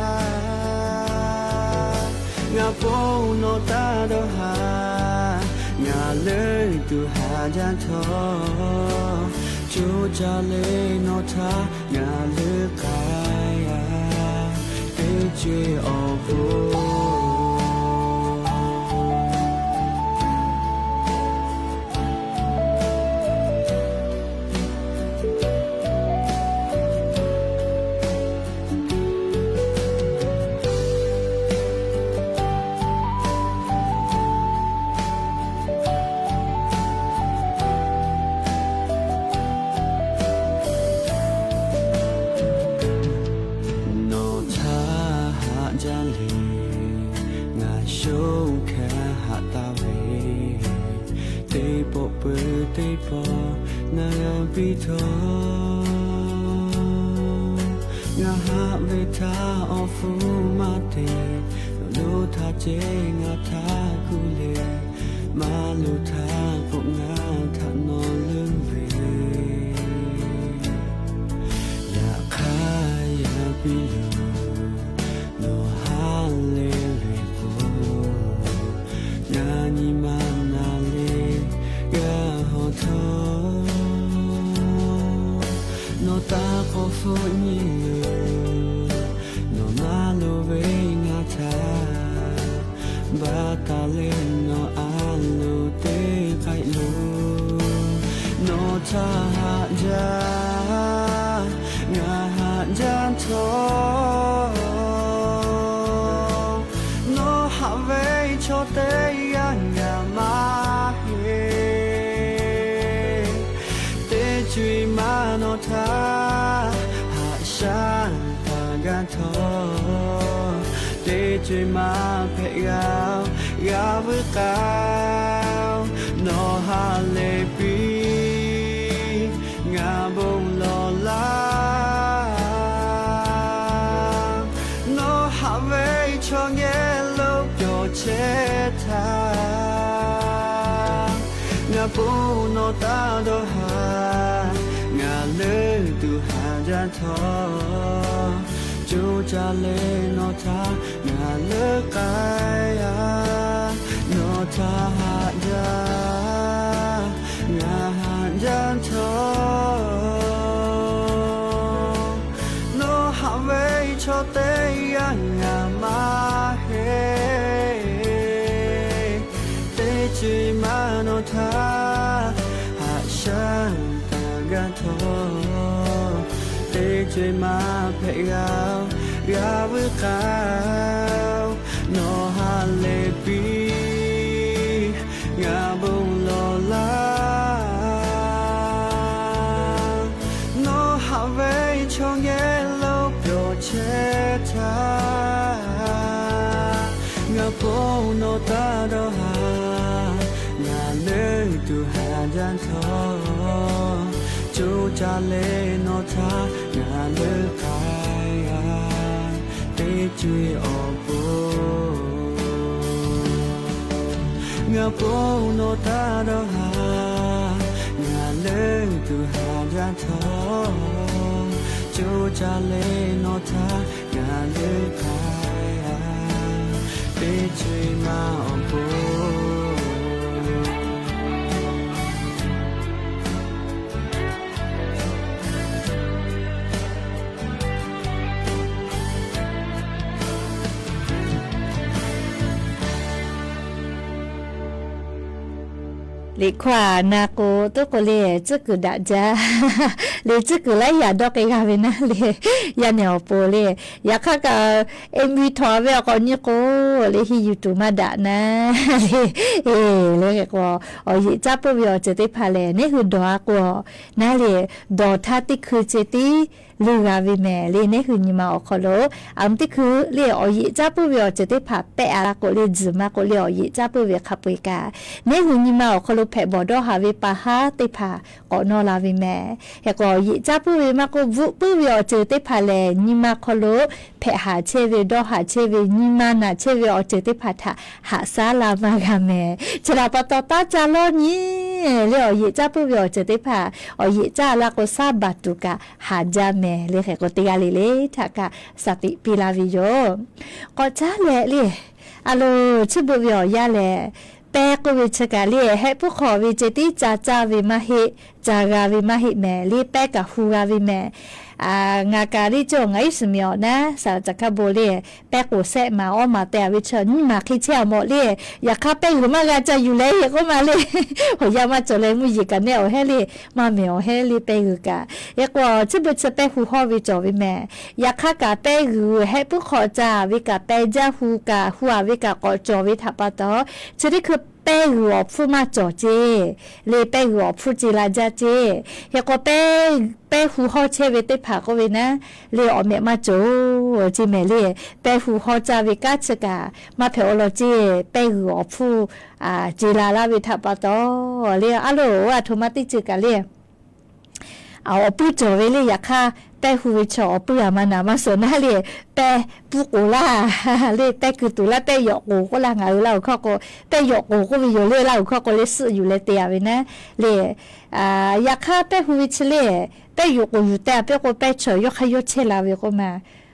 ngaˬ pon nawˬ taˇ dawˇ haˍ. Ngaˬ leuˆ tuˬ haˍ jaˇ htawˇ, co caˇ le nawˬ htaꞈ ngaˬ leuˆ k'ai-a, teˇ co-e awˬ pon. Nawˬ htaꞈ haꞈ jaˇ le, ngaˬ sho hkanˍ haꞈ taˍ ve, teˇ pawˆ peuˬ teˇ pawˆ na piˇ htawˇ, ngaˬ haꞈ ve htaꞈ awˬ hpfuhˇ maˇ te. Nawˬ lo htaˇ ceh ngaˬ htaꞈ kuˬ leh, maˇ lo htaˇ k'o ngaˬ htaꞈ nawˬ leuˆ ve. Yaꞈ hk'aˇ yaˇ piˇ yoˬ, nawˬ ha lehˬ ve k'o, ngaˬ nyi ma na le g'a hawˬ htawˇ, nawˬ taˇ k'awꞈ hpfuhˆ nyi yoˬ. Nawˬ maˇ loˍ ve ngaˬ htaꞈ baˬ taˍ leh, nawˬ a loˍ teˇ k'ai loˬ. Nawˬ htaꞈ haꞈ jaˇ, ngaˬ haꞈ jaˇ htawˇ, nawˬ haꞈ ve chaw teˇ yanˇ ngaˬ maˇ heˆ. Teˇ co-e maˇ nawˬ htaꞈ haꞈ shaˉ taˍ gaˇ htawˇ, teˇ co-e maˇ hpehꞈ g'a-oˬ, g'a vuiˬ k'ai-oˬ, nawˬ ha lehˬ piˇ, ngaˬ bon lawˬ laˇ. Nawˬ haꞈ ve chaw ngeh lo pyawˬ chehˇ htaˇ, ngaˬ pon nawˬ taˇ dawˇ haˍ. Ngaˬ leuˆ tuˬ haˍ jaˇ htawˇ, co caˇ leh nawˬ htaꞈ ngaˬ leuˆ k'ai-a. Nawˬ htaꞈ haꞈ jaˇ, ngaˬ haꞈ jaˇ htawˇ, nawˬ haꞈ ve chaw teˇ yanˇ ngaˬ maˇ heˆ. Teˇ co-e maˇ nawˬ htaꞈ haꞈ shaˉ taˍ gaˇ htawˇ, teˇ co-e maˇ hpehꞈ g'a-oˬ, g'a vuiˬ k'ai-oˬ, nawˬ ha lehˬ piˇ, ngaˬ bon lawˬ laˇ. Nawˬ haꞈ ve chaw ngeh lo pyawˬ chehˇ htaˇ, ngaˬ pon nawˬ taˇ dawˇ haˍ. Ngaˬ leuˆ tuˬ haˍ jaˇ htawˇ, co caˇ leh nawˬ htaꞈ ngaˬ leuˆ k'ai-a, teˇ co-e awˬ pon. Ngaˬ pon nawˬ taˇ dawˇ haˍ. Ngaˬ leuˆ tuˬ haˍ jaˇ htawˇ, co caˇ leh nawˬ htaꞈ ngaˬ leuˆ k'ai-a, teˇ co-e maˇ awˬ pon. Liꞈ hkawˇ aꞈ na k'o, toˉ k'o le, tcuhˉ kuiˬ daꞈ jaˇ le, tcuhˉ kuiˬ laiˉ yaꞈ dawˇ k'ai g'a ve naˉ le, yaˇ nehˬ awˬ pon le. Yaꞈ hk'aˇ kaꞈ, e mi htawnˍ ve awˬ k'awꞈ nyi k'o, le hiˇ yuˬ tuˬ maˇ daꞈ naˉ le, le hk'e k'o, awˬ yeꞈ caˉ puiˉ ve awˬ ceuˬ teˇ hpaˍ lehˬ, neˇ hui dawˬ a k'o, naˉ le, dawˬ htaˇ teˇ hkui ce tiˉ leuˇ g'a ve mehˍ le. Neˇ hui nyi ma awˬ hk'aw lo, aˬ mvuh teˇ hkui le awˬ yeꞈ caˉ puiˉ ve awˬ ceuˬ teˇ hpaˍ pehˆ a la k'o le, tzuhˬ maˇ k'o le awˬ yeꞈ caˉ puiˉ ve hk'a peu-eˬ kaꞈ, neˇ hui nyi ma awˬ hk'aw lo hpehꞈ bawˬ dawˇ haˍ ve pa haˉ teˇ hpaˍ k'awꞈ nawˇ la ve mehˍ. Hk'e k'o, awˬ yeꞈ caˉ puiˉ ve maˇ k'oˆ, bvuhˆ puiˉ ve awˬ ceuˬ teˇ hpaˍ lehˬ, nyi ma hk'aw lo hpehꞈ haˍ chehˇ ve, dawˇ haˍ chehˇ ve, nyi ma naˬ chehˇ ve awˬ ceuˬ teˇ hpaˍ htaꞈ haꞈ shaˉ la maˇ g'a mehˍ. Chi htaꞈ pa taw, taˇ caˇ lawˇ nyi le awˬ yeꞈ caˉ puiˉ ve awˬ ceuˬ teˇ hpaˍ, awˬ yeꞈ caˇ la k'o, shaˉ baˬ tuˬ kaꞈ haˍ jaˇ mehˍ le. Hk'e k'o, teˇ g'aˇ le le htaꞈ kaꞈ shaˍ tiꞈ piˇ laˇ ve yoˬ. K'awꞈ caˉ leh le, a loˬ, chi beuꞈ ve awˬ yanˇ lehˬ, pehˇ k'oˆ ve chi kaꞈ le, hehˆ puiˉ hk'awꞈ ve ceh tiˉ ca caˇ ve maˇ heˆ, ca g'a ve maˇ heˆ mehˍ le, pehˇ kaꞈ hu g'a ve mehˍ. Ngaˬ kaꞈ le cawˬ, ngaˬ iˉ suhˍ miˬ awˬ naˉ saˍ laꞈ caˍ hkaˇ bon le, pehˇ k'oˍ sehˆ maˍ awˉ maˍ teh a ve chi nyiˇ maˬ hk'e chehˇ a mawˬ le. Yaꞈ hk'aˇ pehˇ g'uiˬ maˇ g'a ca yuˬ leh, hk'e k'oˆ ma le. Awˬ yanˇ maˇ cawˬ leh mvuhˇ yeˬ kaꞈ nehˆ awˬ heˉ le, maˇ mehˍ awˬ heˉ le pehˇ g'uiˬ kaꞈ. Hk'e k'o, chi beuꞈ chi pehˇ hu hawˇ ve cawˬ ve mehˍ. Yaꞈ hk'aˇ kaꞈ, pehˇ g'uiˬ hehˆ puiˉ hk'awꞈ ca ve kaꞈ, pehˇ jaˇ hu kaꞈ, hu a ve kaꞈ k'awꞈ cawˬ ve htaꞈ pa taw, chi teˇ hkui pehˇ g'uiˬ awˬ hpfuhˇ maˇ cawˬ ceˇ le, pehˇ g'uiˬ awˬ hpfuhˇ ce la jaˇ ceˇ. Hk'e k'o, pehˇ hu hawˇ chehˇ ve teˇ hpaˍ k'oˆ ve naˉ le, awˬ mehꞈ maˇ cawˬ ceˇ mehˍ le. Pehˇ hu hawˇ caˇ ve kanˉ chi kaꞈ maˇ hpehꞈ awˬ lawn ceˇ, pehˇ g'uiˬ awˬ hpfuhˇ ce la laˇ ve htaꞈ pa taw le. A loˬ, aˬ htoꞈ ma teˇ ceuˬ kaꞈ le awˬ puiˉ cawˬ ve le. Yaꞈ hk'aˇ, pehˇ hu ve chaw awˬ puiˉ a ma naˍ maˇ suhˍ naˉ le, pehˇ puˇ k'oˍ laˇ le, pehˇ kuiˬ tuˬ laˇ, pehˇ yawꞈ k'oˍ k'oˆ laˇ, ngaˬ hui Laˇ huˍ hkawˇ k'o, pehˇ yawꞈ k'oˍ k'oˆ ve yoˬ le, Laˇ huˍ hkawˇ k'o le suhˆ yuˬ leh te a ve naˉ le. Yaꞈ hk'aˇ, pehˇ hu ve chi le, pehˇ yuˬ k'oˍ yuˬ teh a pehˇ k'o, pehˇ chaw yawˇ hk'aˇ yawˇ chehˇ la ve k'oˆ ma,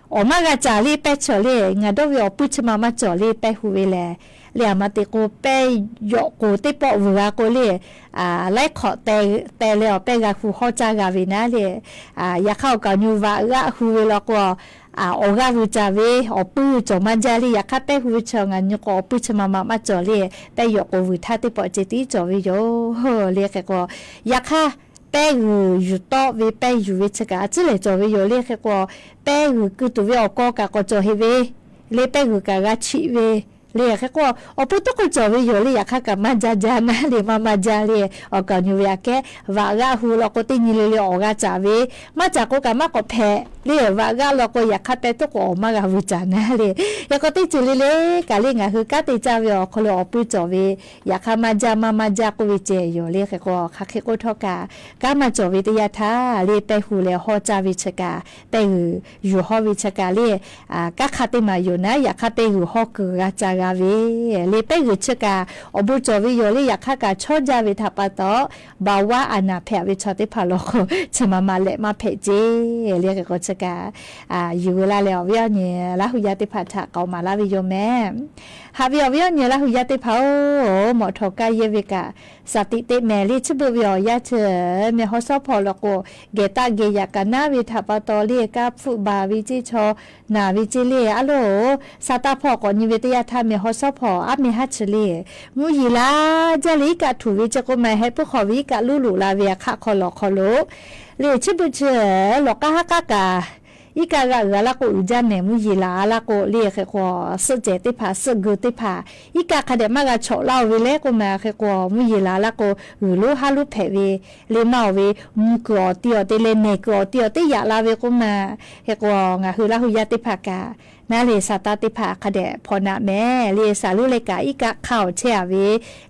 awˬ maˇ g'a caˍ le, pehˇ chaw le, ngaˬ dawˇ ve awˬ puiˉ chi ma maˇ cawˬ le, pehˇ hu ve lehˬ. Le aˬ ma te k'o, pehˇ yawꞈ k'oˍ teˇ pawˆ vuiˬ g'a k'o le, laiˉ hk'awꞈ teh leh awˬ pehˇ g'a hu hawˇ caˇ g'a ve naˉ le. Yaꞈ hk'aˇ, awˬ kaˍ awˬ nyi vaꞈ g'aˆ hu ve law k'o, awˬ g'aˇ vuiˬ caˍ ve awˬ puiˉ cawˬ maˇ jaˇ le. Yaꞈ hk'aˇ, pehˇ hu ve chaw ngaˬ nyi k'o, awˬ puiˉ chi ma ma maˇ cawˬ le, pehˇ yawꞈ k'oˍ vuiˬ htaˇ teˇ pawˆ ceh tiˉ cawˬ ve yoˬ le. Hk'e k'o, yaꞈ hk'aˇ, pehˇ g'uiˬ yuˬ tawˆ ve pehˇ yuˬ ve chi kaꞈ a ciˉ lehˬ cawˬ ve yoˬ le. Hk'e k'o, pehˇ g'uiˬ keu tuˬ ve awˬ kawˇ kaꞈ k'awꞈ cawˬ heˆ ve le, pehˇ g'uiˬ kaꞈ g'a chiˆ ve le. Hk'e k'o, awˬ puiˉ toˉ k'o cawˬ ve yoˬ le. Yaꞈ hk'aˇ kaꞈ maˇ jaˇ jaˇ naˉ le, maˇ maˇ jaˇ le. Awˬ kaˍ awˬ nyi ve aꞈ kehˉ vaꞈ g'aˆ hu law k'o, teˇ nyi le le awˬ g'a caˍ ve, maˇ caˍ k'o kaꞈ maˇ k'awꞈ hpehꞈ le. Vaꞈ g'aˆ law k'o, yaꞈ hk'aˇ pehˇ toˉ k'o awˬ maˇ g'a vuiˬ caˍ naˉ le. Hk'e k'o, teˇ ceuˬ le le kaꞈ le, ngaˬ hui kanˉ te caˇ ve awˬ hk'aw lo awˬ puiˉ cawˬ ve, yaꞈ hk'aˇ maˇ jaˇ maˇ maˇ jaˇ k'oˆ ve ceh yoˬ le. Hk'e k'o, hk'aˬ hk'e k'oˆ htawˇ kaꞈ, kanˉ maˇ cawˬ ve teˇ yanˇ htaˇ le, pehˇ hu leh hawˇ caˇ ve chi kaꞈ, pehˇ g'uiˬ yuˬ hawˇ ve chi kaꞈ le, kanˉ hk'a teˇ maˬ yoˬ naˉ, yaꞈ hk'aˇ pehˇ g'uiˬ hawˇ kuiˬ g'a ca g'a ve le. Pehˇ g'uiˬ chi kaꞈ awˬ bon cawˬ ve yoˬ le. Yaꞈ hk'aˇ kaꞈ, chaw jaˇ ve htaꞈ pa taw, baˬ vaˇ a naˍ hpehꞈ ve chaw teˇ hpaˍ law k'o, chi ma ma lehꞈ maˇ hpehꞈ ceˇ le. Hk'e k'o chi kaꞈ, yuˬ g'uiˬ la leh awˬ viˉ awˬ nyi Laˇ huˍ yaˇ teˇ hpaˍ htaꞈ k'aoˍ maˍ laˇ ve yoˬ mehˍ. Haꞈ ve awˬ viˉ awˬ nyi Laˇ huˍ yaˇ teˇ hpaˍ-oˬ, mawꞈ htawˍ kaˇ yehˇ ve kaꞈ, shaˍ tiꞈ teꞈ mehˍ le. Chi beuꞈ ve awˬ yanˇ chi, mehˬ haw shawˉ hpawˇ law k'o, geh taˆ geh yaꞈ kaꞈ naˉ ve htaꞈ pa taw le, kaˇ hpfuhˆ baˬ ve ceˇ, chaw naˬ ve ceˇ le. A loˬ, sa taˇ hpawˇ k'awꞈ nyi ve teˇ yanˇ htaˇ, mehˬ haw shawˉ hpawˇ aˉ mehˬ haˉ chi le, mvuhˇ yeˬ la jaˇ le, iˉ kaˆ htuˬ ve ceˇ k'oˆ ma, heh puiˉ hk'awꞈ ve iˉ kaˆ luˉ loꞈ la ve hk'aˆ hk'aw lawˬ hk'aw lo le, chi beuꞈ chi lawꞈ k'aˉ haˉ k'aˉ kaꞈ, iˉ kaˆ g'aꞈ g'uiˬ a laˇ k'o, uiˍ jaˇ mehˍ, mvuhˇ yeˬ laˬ a laˇ k'o le. Hk'e k'o, suhˆ cehˬ teˇ hpaˍ, suhˆ geu teˇ hpaˍ, iˉ kaˆ hk'a dehꞈ maˇ g'a chawꞈ laˇ-oˬ ve le k'oˆ ma. Hk'e k'o, mvuhˇ yeˬ laˬ a laˇ k'o, g'uiˬ lonˉ haˉ lonˉ hpehꞈ ve le maˇ-oˬ ve, mvuh kuiˬ awˬ ti awˬ te leh mehˬ kuiˬ awˬ ti awˬ te yaꞈ la ve k'oˆ ma. Hk'e k'o, ngaˬ hui Laˇ huˍ yaˇ teˇ hpaˍ kaꞈ naˉ le, sa taˇ teˇ hpaˍ hk'a dehꞈ hpawnˬ naꞈ mehˍ le. Saˍ lonˉ leh kaꞈ iˉ kaˆ hk'aˇ awˬ chehˇ a ve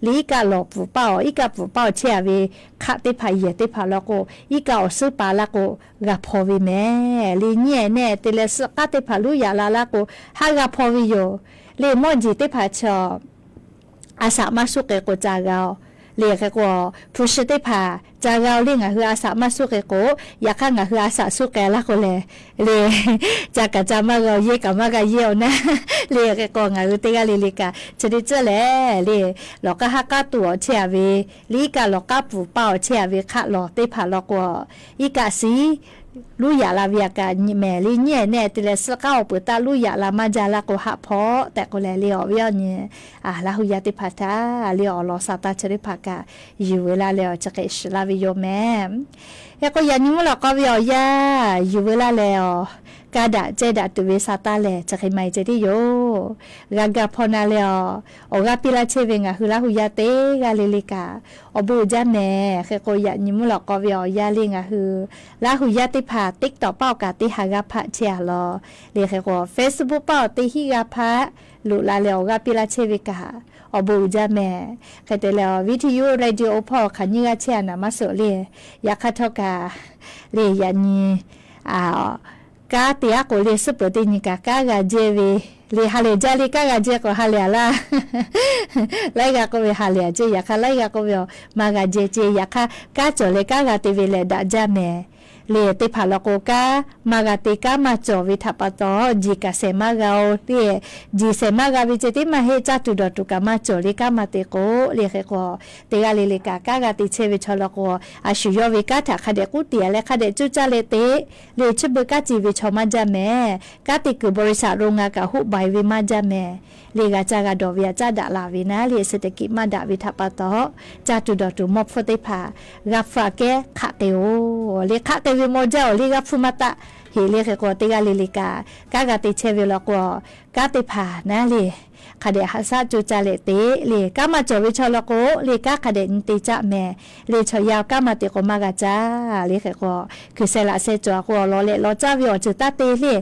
le, iˉ kaˆ lawˬ pfuhˍ paˇ awˬ, iˉ kaˆ pfuhˍ paˇ awˬ chehˇ a ve hk'aˆ teˇ hpaˍ yehˬ teˇ hpaˍ law k'o, iˉ kaˆ awˬ suhˉ pa laˇ k'o, g'a hpaw ve mehˍ le. Nyiˇ ehˍ nehˇ te leh suhˆ k'aˉ teˇ hpaˍ lonˉ yaꞈ la laˇ k'o, haˉ g'a hpaw ve yoˬ le. Mawˇ jeˬ teˇ hpaˍ chi a shaꞈ maˇ suhˉ k'ai k'o ca g'a-oˬ le. Hk'e k'o, hpu shi teˇ hpaˍ ca g'a-oˬ le. Ngaˬ hui a shaꞈ maˇ suhˉ k'ai k'o, yaꞈ hk'aˇ ngaˬ hui a shaꞈ suhˉ k'ai laˇ k'o lehˬ le, ca kaꞈ ca maˇ g'a-oˬ, yehˇ kaꞈ maˇ g'a yehˇ-oˬ naˉ le. Hk'e k'o, ngaˬ hui teˇ g'aˇ le le kaꞈ chi teˇ ceuˬ lehˬ le, lawˬ k'aˉ haˉ k'aˉ tuˬ awˬ chehˇ a ve le, iˉ kaˆ lawˬ k'aˉ pfuhˍ paˇ awˬ chehˇ a ve hk'aˆ lawˬ teˇ hpaˍ law k'o, iˉ kaˆ siˉ luˇ yaꞈ la ve aꞈ kaꞈ nyi mehˍ le nyi nehˆ te leh suh k'aˉ awˬ peuˬ taˆ luˇ yaꞈ la maˇ jaˇ laˇ k'o haˆ hpawˇ tehꞈ k'oˆ leh le awˬ viˉ awˬ nyi Laˇ hu yaˇ teˇ hpaˍ htaꞈ le awˬ lawn sa taˇ chi teˇ hpaˍ kaꞈ yuˬ veu laˇ leh awˬ chi hk'e shiˍ laˇ ve yoˬ mehˍ. Hk'e k'o yaꞈ nyi mvuhˇ lawꞈ k'aw ve awˬ yanˇ yuˬ veu laˇ leh awˬ kaˇ daꞈ cehˇ daꞈ tuˬ ve sa taˇ lehˬ chi hk'e maˇ heˆ ceh tiˉ yoˬ. G'a ga hpawˇ na leh awˬ, awˬ g'aˇ piˇ laˇ chehˇ ve ngaˬ hui Laˇ hu yaˇ teˇ g'aˇ le le kaꞈ awˬ bon uiˍ jaˇ mehˍ. Hk'e k'o yaꞈ nyi mvuhˇ lawꞈ k'aw ve awˬ yanˇ le ngaˬ hui Laˇ hu yaˇ teˇ hpaˍ TikTok paˆ awˬ kaꞈ teˇ ha g'aˇ hpaˆ chehˇ a law le. Hk'e k'o Facebook paˆ awˬ teˇ hinˉ g'aˇ hpaˆ loꞈ la leh awˬ g'aˇ piˇ laˇ chehˇ ve kaꞈ awˬ bon uiˍ jaˇ mehˍ. Hk'e te leh awˬ video radio hpawˇ hk'aˬ nyiˇ g'aˇ chehˇ a naˍ maˇ suhˍ le. Yaꞈ hk'aˇ htawˇ kaꞈ le yaꞈ nyi kanˉ te aˉ k'o le suhˉ peuˬ teˇ nyi kaꞈ kanˉ g'a jehˇ ve le ha lehˬ jaˇ le kanˉ g'a jehˇ k'o ha lehˬ a laˇ. Laiˉ g'aˇ k'oˆ ve ha lehˬ a ceh yaꞈ hk'aˇ laiˉ g'aˇ k'oˆ ve awˬ maˇ g'a jehˇ ceh yaꞈ hk'aˇ kanˉ cawˬ leh kanˉ g'a te ve lehˬ daꞈ jaˇ mehˍ. Le teˇ hpaˍ law k'o kanˉ maˇ g'a te kanˉ maˇ cawˬ ve htaꞈ pa taw jeˬ kaꞈ shehˍ maˇ g'a-o le. Jeˬ shehˍ maˇ g'a ve ceh tiˉ maˇ heˆ caˇ tuˬ dawˬ tuˬ kaꞈ maˇ cawˬ le kanˉ maˇ te k'o le. Hk'e k'o teˇ g'aˇ le le kaꞈ kanˉ g'a te chehˇ ve chaw law k'o a shu yawˇ ve kanˉ htaꞈ hk'a dehꞈ k'oˆ tiꞈ a leh hk'a dehꞈ coˇ caˇ leh te le chi beuꞈ kanˉ te ve chaw maˇ jaˇ mehˍ. Kanˉ te kuiˬ บริษัท โรงงาน kaꞈ hoˆ baiˬ ve maˇ jaˇ mehˍ. Le g'a caˇ g'a dawˬ ve aꞈ caˇ daꞈ laˬ ve naˉ le เศรษฐกิจ maˇ daꞈ ve htaꞈ pa taw caˇ tuˬ dawˬ tuˬ mawˇ hpfuhˇ teˇ hpaˍ g'a hpfuh aꞈ kehˉ hk'aˆ k'ai-o. Le hk'aˆ k'ai ve mawˇ jaˇ-oˬ le g'a hpfuh maˇ taˆ heˆ le. Hk'e k'o teˇ g'aˇ le le kaꞈ kanˉ g'a te chehˇ ve law k'o kanˉ teˇ hpaˍ naˉ le hk'a dehꞈ haꞈ shaˉ coˇ caˇ leh te le kanˉ maˇ cawˬ ve chaw law k'o le kanˉ hk'a dehꞈ nyi te caˆ mehˍ. Le chaw yaˇ kanˉ maˇ te k'o maˇ g'a caˇ le. Hk'e k'o kuiˬ sheh laꞈ sheh cawˬ a k'o awˬ lawn leh law caˇ ve awˬ ceuˬ taˇ te le.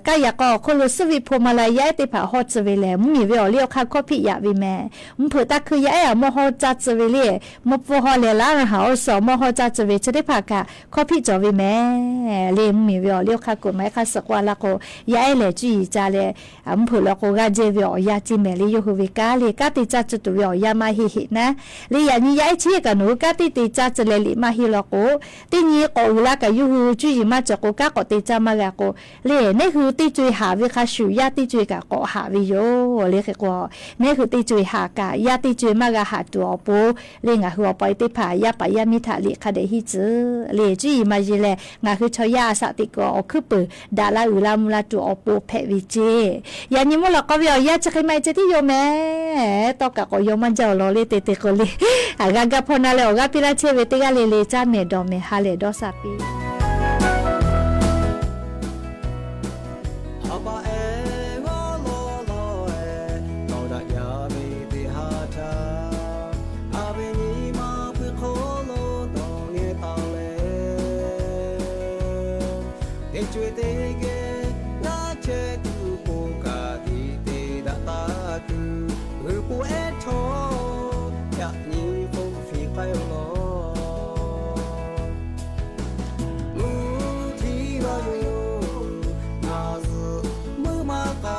Kaˇ yaꞈ k'aw awˬ hk'oˆ lo suhˉ viˆ hpu ma la yaˇ ehˉ teˇ hpaˍ hawˇ tcuh ve lehˬ mvuhˇmiˬ ve awˬ liˇ awˬ hk'aˇ hkawˇ hpiˆ yaꞈ ve mehˍ. Mvuhˇ hpeuꞈ taˇ hkui yaˇ ehˉ aꞈ mawˇ hawˇ caˇ tcuh ve le. Mawˇ pfuhˇ hawˇ leh laˉ na haˍ awˬ suhˍ mawˇ hawˇ caˇ tcuh ve chi teˇ hpaˍ kaꞈ hkawˇ hpiˆ cawˬ ve mehˍ. Le mvuhˇmiˬ ve awˬ liˇ awˬ hk'aˇ kuiˬ maˇ ehˉ hk'aˇ suh k'oˆ a laˇ k'o yaˇ ehˉ lehˬ cuˇ yiˍ ca leh mvuhˇ hpeuꞈ law k'o g'a jehˇ ve awˬ yanˇ ceh mehˍ le. Yawˇ hui ve kanˉ le kanˉ te caˇ tcuh tuˬ ve awˬ yanˇ maˇ heˆ heˆ naˉ le. Yaꞈ nyi yaˇ ehˉ chi kaꞈ nawˬ hui kanˉ teˇ te caˇ tcuh leh liꞈ maˇ heˆ law k'o teˇ nyi k'awꞈ uiˍ la kaꞈ yawˇ hui cuˇ yiˍ maˇ cawˬ k'o kanˉ k'awꞈ te caˇ maˇ g'a k'o le. Neˇ hui teˇ co e haꞈ ve hk'a shuˍ yaˇ teˇ co e kaꞈ k'awꞈ haꞈ ve yoˬ le. Hk'e k'o neˇ hui teˇ co e haꞈ kaꞈ yaˇ teˇ co e maˇ g'a haꞈ tuˬ awˬ pon le ngaˬ hui awˬ pa e teˇ hpaˍ yaˇ paˍ yaˇ miˇ htaꞈ liꞈ hk'a dehꞈ hiˇ tcuh le cuˇ yiˍ maˇ yeˬ leh ngaˬ hui chaw yaˇ a shaꞈ teꞈ kuiˬ awˬ hkuiˉ peuˬ daꞈ la uiˍ la mvuh la tuˬ awˬ pon hpehꞈ ve ceˇ. Yaꞈ nyi mvuhˇ lawꞈ k'aw ve awˬ yanˇ chi hk'e maˇ heˆ ceh tiˉ yoˬ mehˍ. Tawˇ kaꞈ k'awꞈ yaw maˇ jaˇ awˬ lawn le te te k'o le. G'a ga hpawˇ na leh awˬ g'aˇ piˇ laˇ chehˇ ve teˇ g'aˇ le le caˇ mehˍ dawˬ mehˍ ha lehˬ dawˇ sha piˇ. A pa e g'aw lawˬ lawˬ e, tawˍ daꞈ jaˇ ve teˇ ha htaˇ, a ve nyi ma pui hk'aw lo dawˬ ngeh taˍ leh, teˇ co e teˇ geh laˇ chehˇ tuˬ pon kaꞈ tiꞈ te daꞈ taˍ tuˬ, g'uiˬ po ehˉ htawˇ yaꞈ nyi k'oˆ hpiˇ k'ai lawˬ. Mvuhˇ htiˇ g'a yoˬ, ngaˬ zuhꞈ meuˇ maˇ k'a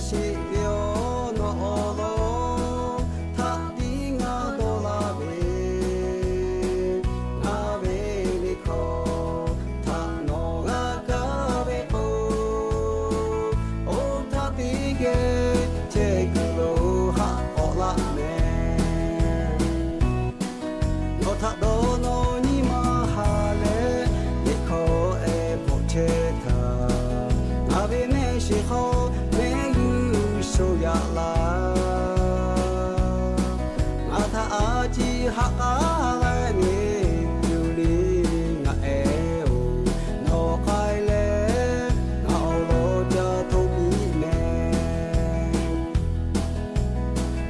sheˍ ve awˬ nawˬ awˬ lawn htaꞈ tiˉ ngaˬ dawˇ laˇ ve, ngaˬ ve liꞈ hkawˇ htaꞈ nawˬ g'a kaˇ ve k'o, oˇ htaˇ teˇ geh chehˇ kuiˬ lo haꞈ k'awꞈ laˇ mehˍ. Nawˬ htaꞈ dawˇ nawˬ nyi ma ha leh, liꞈ hkawˇ ehˉ bvuhꞈ chehˇ htaˇ, ngaˬ ve mehˆ shiˍ hk'aw mehˆ g'uˇ shoˍ yaꞈ laˇ. Ngaˬ htaꞈ a ciˉ haꞈ k'aˉ leh nyi tuˬ le, ngaˬ ehˉ-oˬ, nawˬ k'ai leh ngaˬ awˬ lawn ca htoꞈ piˇ mehˍ.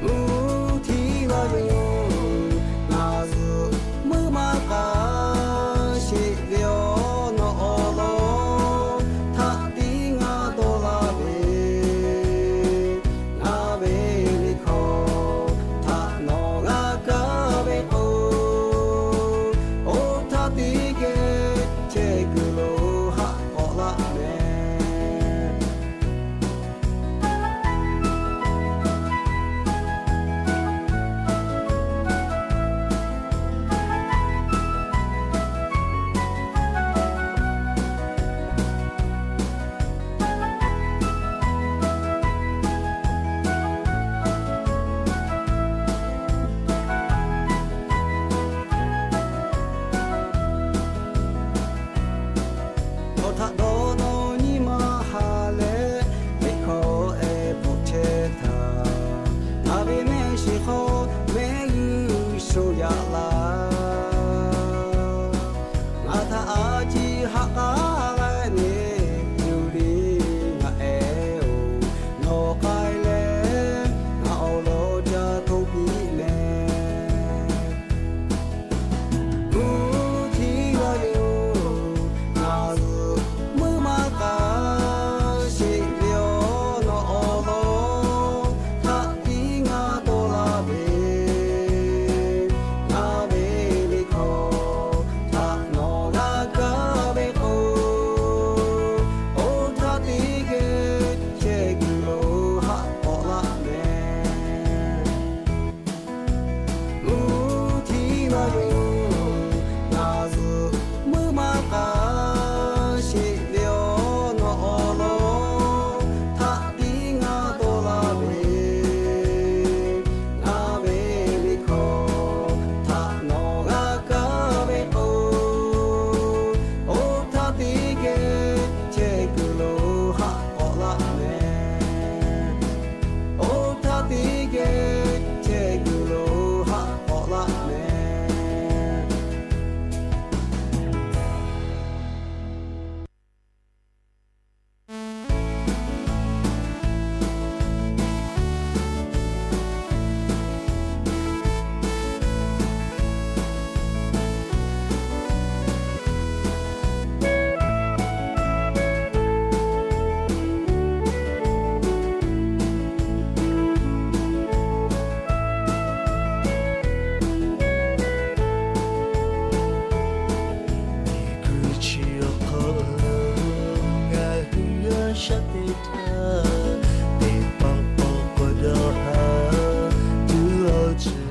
Mvuhˇ htiˇ g'a yoˬ, ngaˬ zuhꞈ meuˇ maˇ k'a sheˍ ve awˬ nawˬ awˬ lawn htaꞈ tiˉ ngaˬ dawˇ laˇ ve, Htaꞈ dawˇ nawˇ nyi ma ha leh, teˇ hkawˇ ehˉ bvuhꞈ chehˇ htaˇ, ngaˬ ve mehˆ shiˍ hk'aw mehˆ g'uˇ shoˍ yaꞈ laˇ. Ngaˬ htaꞈ a ciˉ haꞈ k'aˉ leh neˇ tuˬ le ngaˬ ehˉ-oˬ, nawˬ k'ai leh ngaˬ awˬ lawn ca hto piˇ mehˍ. Mvuhˇ htiˇ g'a yoˬ, ngaˬ zuhꞈ muˇ maˇ k'a sheˍ ve-aˬ, nawˬ awˬ lawn htaꞈ tiˉ ngaˬ dawˇ laˇ ve, ngaˬ ve liꞈ hkawˇ htaꞈ nawˬ g'a kaˇ ve k'o, oˇ htaˇ teˇ geh chehˇ kuiˬ lo haꞈ k'awꞈ laˇ mehˍ. Mvuhˇ htiˇ g'a yoˬ, ngaˬ zuhꞈ muˇ maˇ k'a sheˍ ve-aˬ, nawˬ awˬ lawn htaꞈ tiˉ ngaˬ dawˇ laˇ ve, ngaˬ ve liꞈ hkawˇ htaꞈ nawˬ g'a kaˇ ve k'o, oˇ htaˇ teˇ geh chehˇ kuiˬ lo haꞈ k'awꞈ laˇ mehˍ. Oˇ htaˇ teˇ geh chehˇ kuiˬ lo haꞈ k'awꞈ laˇ mehˍ. Miˬguiˬ chi awˬ hk'aw lo ngaˬ hui g'a shaˉ teˇ htaˇ, teˇ pawˆ pawˆ k'awꞈ dawˇ haˍ tuˬ awˬ ceuˬ